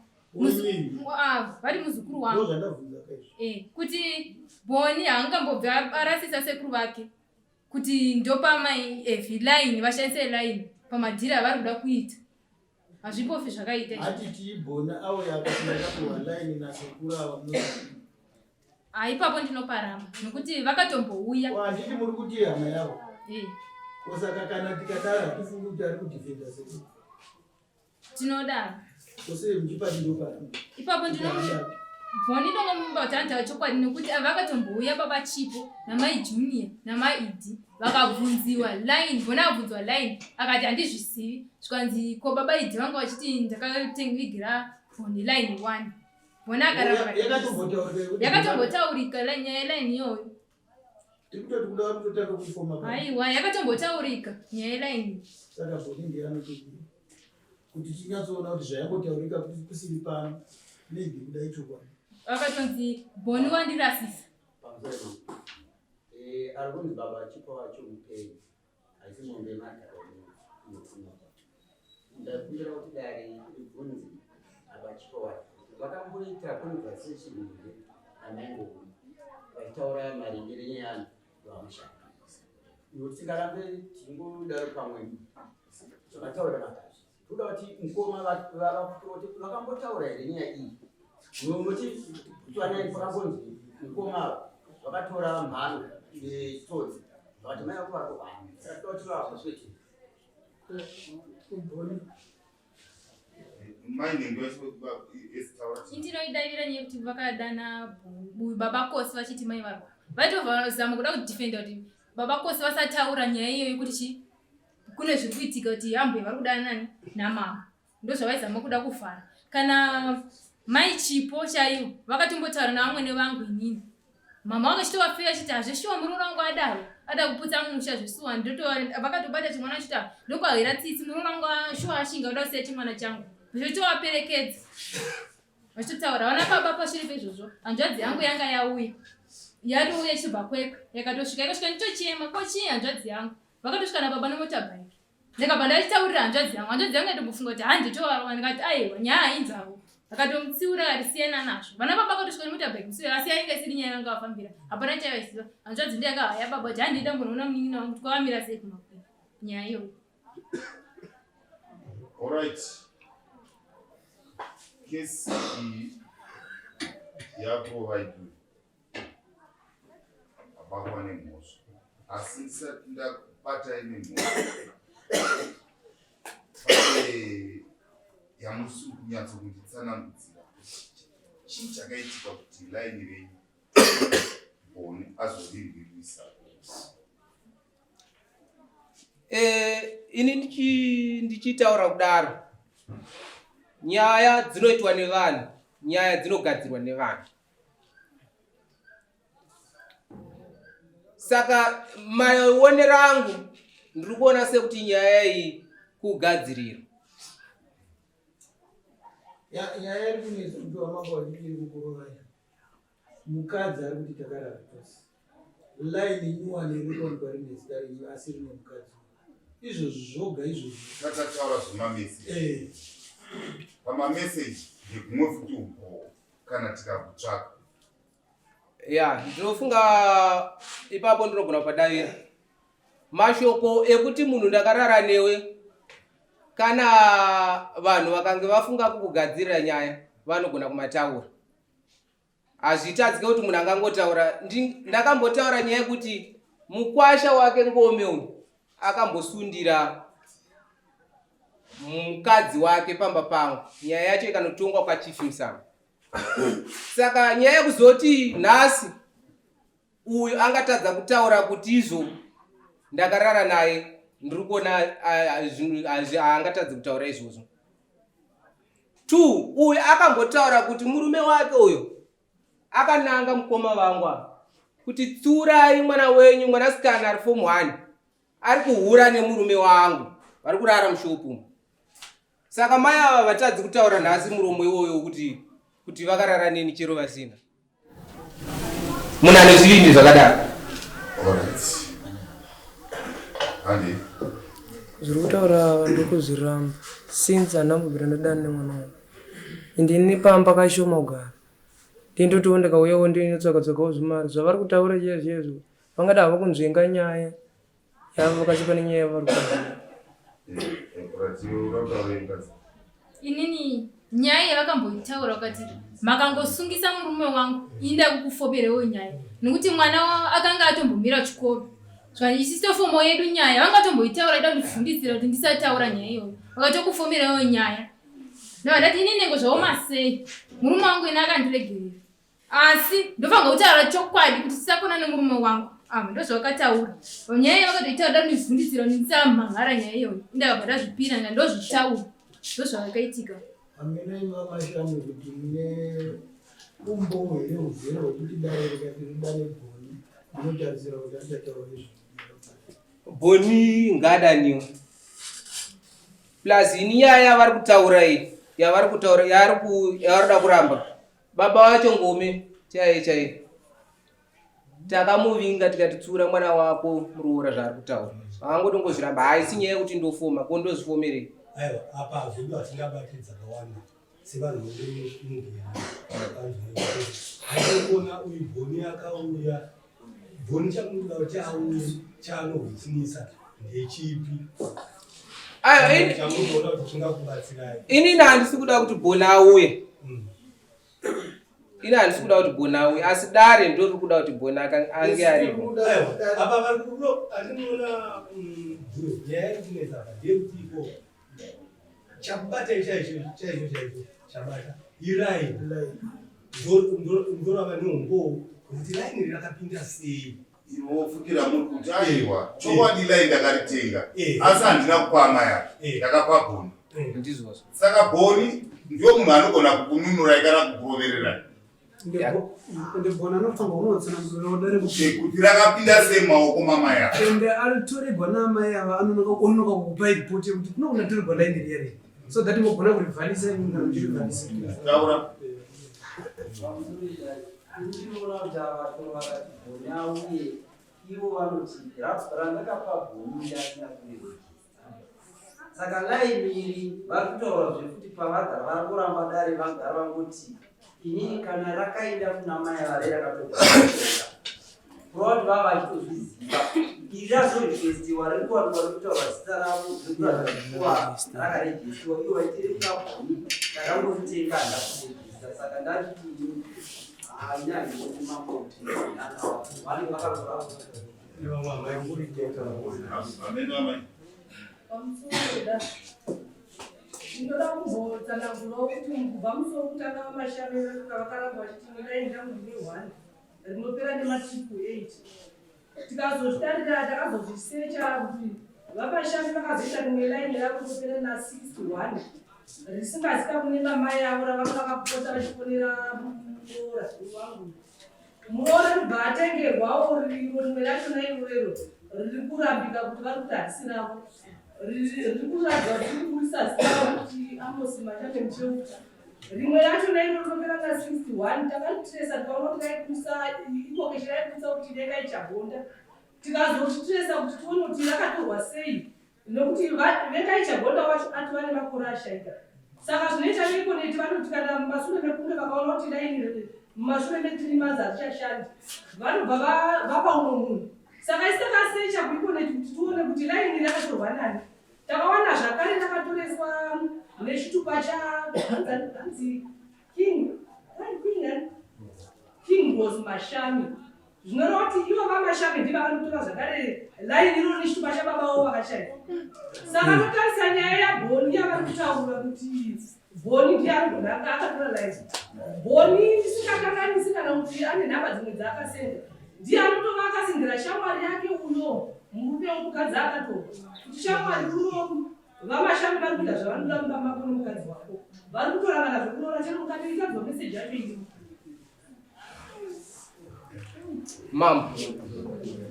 Ah, vari muzukuru wangu. Ndozvandabvunza kaizvo. Eh, kuti Boni haangambobvi arasisa sekuru vake kuti ndopa mai Evi line vashandise line pamadhiri avari kuda kuita. Hazvimbofi zvakaita izvo. Hatiti Boni auya akati ndakapiwa line nasekuru ava munozii. Ah, ipapo ndinoparamba nokuti vakatombouya. Handiti muri kuti hama yavo? Eh. Kosaka kana tikadaro hatifungi kuti ari kudefenda sekuru. Tinodaro. Kose muchipa ndinoparamba. Ipapo ndino Boni ndongomumba kuti antaura chokwadi nokuti ava vakatombouya baba Chipo namai Junior namai Idi vakabvunziwa line Boni akabvunziwa line akati handizvizivi zvikanzi ko baba Idi vanga vachiti ndakatengigira Boni line one. Bona akaramba yakatombotaurika nyaya yeline iyoyo. Tikutoti kuda kutotanga kuifoma. Aiwa yakatombotaurika nyaya yeline. Saka Boni ndiye anotoziva kuti tinyatsoona kuti zvayangotaurika kusiri pano maybe kuda ichokwadi. Akatonzi Boni wandirasisa. Pamusoro eh ari kunzi baba chipo wacho mupenyu. Haisi mombe yemadhaka inokunoka. Ndakumbira kuti dare ribvunze abachipo wacho kuti vakamboita conversation here namaingoni vachitaura maringe nenyaya vamushaka. Nokuti tingarambe tichingodaro pamwe zvakataura vakazvi. Toda kuti mukoma vapupure kuti vakambotaura here nyaya iyi. Nokuti kutsvanai pakambonzi mukoma vakatora mhano netsotsi vakati mai vako vari kurwara. Saka toda kuti vapupure. Indinoidavira nyaya yekuti vakadana baba Kosi vachiti mai varwara. Vaitovazama kuda kudefenda kuti baba Kosi vasataura nyaya iyoyo yekuti chii kune zviri kuitika kuti ambuya vari kudana nani namama ndozvavaizama kuda kuvhara kana mai chipo chaivo vakatombotaura navamwene vangu inini mama vakachitovafeya chiti hazveshuwa muroora wangu adaro ada kuputsa musha zvesuwa vakatobata chimwana chiti ndokwahera tsitsi muroora wangu shuwa ashinga kuda kusiya chimwana changu zvotovaperekedza vachitotaura vana baba pashure peizvozvo hanzvadzi yangu yanga yauya yatouya ichibva kwekwe yakatosvika ikasvika nditochema ko chii hanzvadzi yangu vakatosvika nababa nemotabike ndikabva ndachitaurira hanzvadzi yangu hanzvadzi yangu yatombofunga kuti handitovarova ndikati aiwa nyaya hainzavo Akatomutsiura akati siyana nazvo. Vana baba vakatosvika nemotorbike musi uyu asi yainge isiri nyaya yanga vafambira. Hapana chavaiziva. Hanzvadzi ndiye akahaya baba kuti handei tambonoona munin'ina wangu kuti kwavamira sei kumakwira. Nyaya iyoyo. Alright. Kesi iyi yaprovidwe abatwa nemhosva asi ndisati ndakubatai nemhosva pane yamusi kunyatso kunditsanangudzira chii chakaitika kuti laini renyu boni azorirwirwisa. Eh, ini ndichitaura kudaro nyaya dzinoitwa nevanhu nyaya dzinogadzirwa nevanhu saka maonero angu ndiri kuona sekuti nyaya iyi kugadzirirwa nyaya iri kunetsa kuti wamambo vachiri kukurovai mukadzi ari kuti takarara tose line nyuwani iri kuwanikwa rine zita renyu asi rine mukadzi izvozvo zvoga izvozvo tatataura zvemameseji eh. Pamameseji ndegumwe futi umboo kana tikakutsvaka. Ya, ndinofunga ipapo ndinogona kupadavira mashoko ekuti munhu ndakarara newe. Kana vanhu vakange vafunga kukugadzirira nyaya vanogona kumataura. Hazvitadzike kuti munhu angangotaura. Ndakambotaura nyaya yekuti mukwasha wake Ngome uyu akambosundira mukadzi wake pamba pangu, nyaya yacho ikanotongwa kwaChief Musama. Saka nyaya yekuzoti nhasi uyu angatadza kutaura kuti izvo ndakarara naye, ndiri kuona haangatadzi kutaura izvozvo. Two, uyu akambotaura kuti murume wake uyu akananga mukoma vangu ava kuti tsiurai mwana wenyu mwanasikana ari form 1 ari kuhura nemurume wangu, vari kurara mushopu umu. Saka mai ava vatadzi kutaura nhasi muromo iwoyo kuti vakarara neni chero vasina. Munhu ane zvivindi zvakadaro. Zviri kutaura ndokuzviramba since handambobvira ndadana nemwana wangu. Ndini pamba kashoma kugara. Ndindotiwo ndikauyawo ndinotsvaka tsvakawo zvimari zvavari kutaura chiya zviya izvo vangada havo kunzvenga nyaya yavo vakasipa nenyaya yavari kutaura. Inini nyaya yavakamboitaura vakati makangosungisa murume wangu ini ndakukufoberewo nyaya nekuti mwana wavo akanga atombomira chikoro zvaisitofomo yedu nyaya vangatomboitaura ida kundivhunditsira kuti ndisataura nyaya iyoyo vakatokufomerawo nyaya ndava ndati ini nengo zvaoma sei murume wangu ini akandiregerera asi ndofanirwa kutaura chokwadi kuti tisakona nemurume wangu ava ndozvavakataura nyaya iyo vakatoitaura da kundivhunditsira kuti ndisamhan'ara nyaya iyoyo indakabva ndazvipira nga ndozvitaura ndozvavakaitika. Hameno imi vaMashami kuti mune umbowo here huzere hwekuti dare rikati ridane Boni munotarisira kuti achataura izvozvo? Boni ngaadaniwe plus ini nyaya yavari kutaura iyi yavari kutaura yavari kuda kuramba Baba wacho Ngome chaiye chaiye takamuvinga tikati tsura mwana wako muroora zvaari kutaura angotongozviramba haisi nyaya yekuti ndofoma ko ndozvifomerei. Aiwa apa zvedu hatingabati dzakawanda sevanhu vemungeri aikuona uyu Boni akauya Boni chamunoda kuti auye chaanohwitinisa ndechipi? Aiwa chamunoona kuti chingakubatsirai. Inini handisi kuda kuti Boni auye. Ini handisi kuda kuti Boni auye asi dare ndo riri kuda kuti Boni ange aripo. Aiwa apa vari kudo andinoona nyaya iri kunetsa apa ndeyekuti iko chabata chaicho chaicho chaicho chabata iraini ndorava neumbowo kuti raini rakapinda sei. Wofukira muri kuti aiwa chokwadi lai ndakaritenga asi handina kupa amai ake ndakapa Boni. Ndizvozvo. Saka Boni ndiwo munhu anogona kukununurai kana kukurovererai. Ende Boni anofanirwa kunotsanangurira dare kuti kuti rakapinda sei mumaoko mamai ava. Ende aritorerwa naamai ava anonoka kukupai ripoti yekuti kuno kunatorerwa line riya riya so that mogona kurivharisa imi kana muchirivharisa. Taura. Ndinoona kuti ava vakati Boni auye ivo vanoti randakapa Boni ndasina kurirejista. Saka line iri vari kutaura zvekuti pavagara vari kuramba dare vagara vangoti inini kana rakaenda kuna mai vare rakatobva kureva kuti vava vachitozviziva iri razorejestiwa riri kuwanikwa riri kutaura zita ravo riri kuratidza kuva rakarejestiwa ivo vaiti riri kuna bhoni ndakangoritenga handina kurejista saka ndachiti ini haina handikuti mambo kuti vanenge vakatora Ndinoda kumbotsanangurawo kuti kubva musi wekutanga vamashame vakaramba vachiti nyika rangu ndine one rinopera nematriple eight tikazozvitarira takazozvisecha kuti vamashame vakazoita rimwe laini ravo rinopera na 61 risingazika kune mamai avo ravanga vakapota vachifonera muroora wangu Muroora ndobva atengerwawo riro rimwe rachona irorero riri kurambika kuti vari kuti harisi ravo riri kuratidza kuti riri kuburitsa zita ravo kuti Amos Machame Mucheuta rimwe rachona iro rinopera na 61 takaritiresa tikaona kuti raibudisa ikokeshi raibudisa kuti dai kaichagonda tikazotitiresa kuti tione kuti rakatorwa sei Nokuti Vengai Chagonda wacho atova nemakore ashaika. Saka zvinoita veEconet vanoti kana mumashure mekunge vakaona kuti laini mumashure me3 months harichashandi, vanobva vapa umwe munhu. Saka isu takasecha kuEconet kuti tione kuti laini rakatorwa nani. Takawana zvakare rakatoreswa nechitupa cha hanzi King, King, King was Mashami. Zvinoreva kuti ivo vaMashami ndivo vakanotora zvakare line iroro nechitupa chababa vavo vakashaya. Saka totarisa nyaya yaBhoni yavari kutaura kuti Bhoni ndiye anogona anga akatora line. Bhoni ndisingakanganisi kana kuti ane nhamba dzimwe dzaakasenda. Ndiye anotova akasendera shamwari yake uyo murume womukadzi akatorwa. Kuti shamwari uno VaMashami vari kuita zvavanoda mumba mako nomukadzi wako. Vari kutorangana zvekuroora chero mukatoitadzwa message yacho iripo. Mambo,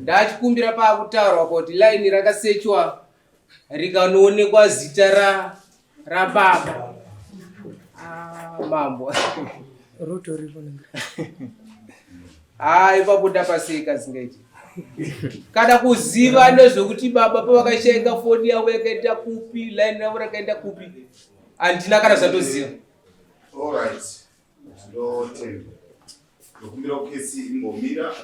ndachikumbira paakutaurwa kuti line rakasechwa rikanoonekwa zita ra rababa. Ah, mambo. Rotoripo. Ah, ipapo ndapaseka zingaiti. Kana kuziva nezvekuti baba pavakashaika foni yavo yakaenda kupi, line ravo rakaenda kupi, handina kana zvatoziva. All right. Ndinotenda. Ndokumbira kesi imbomira.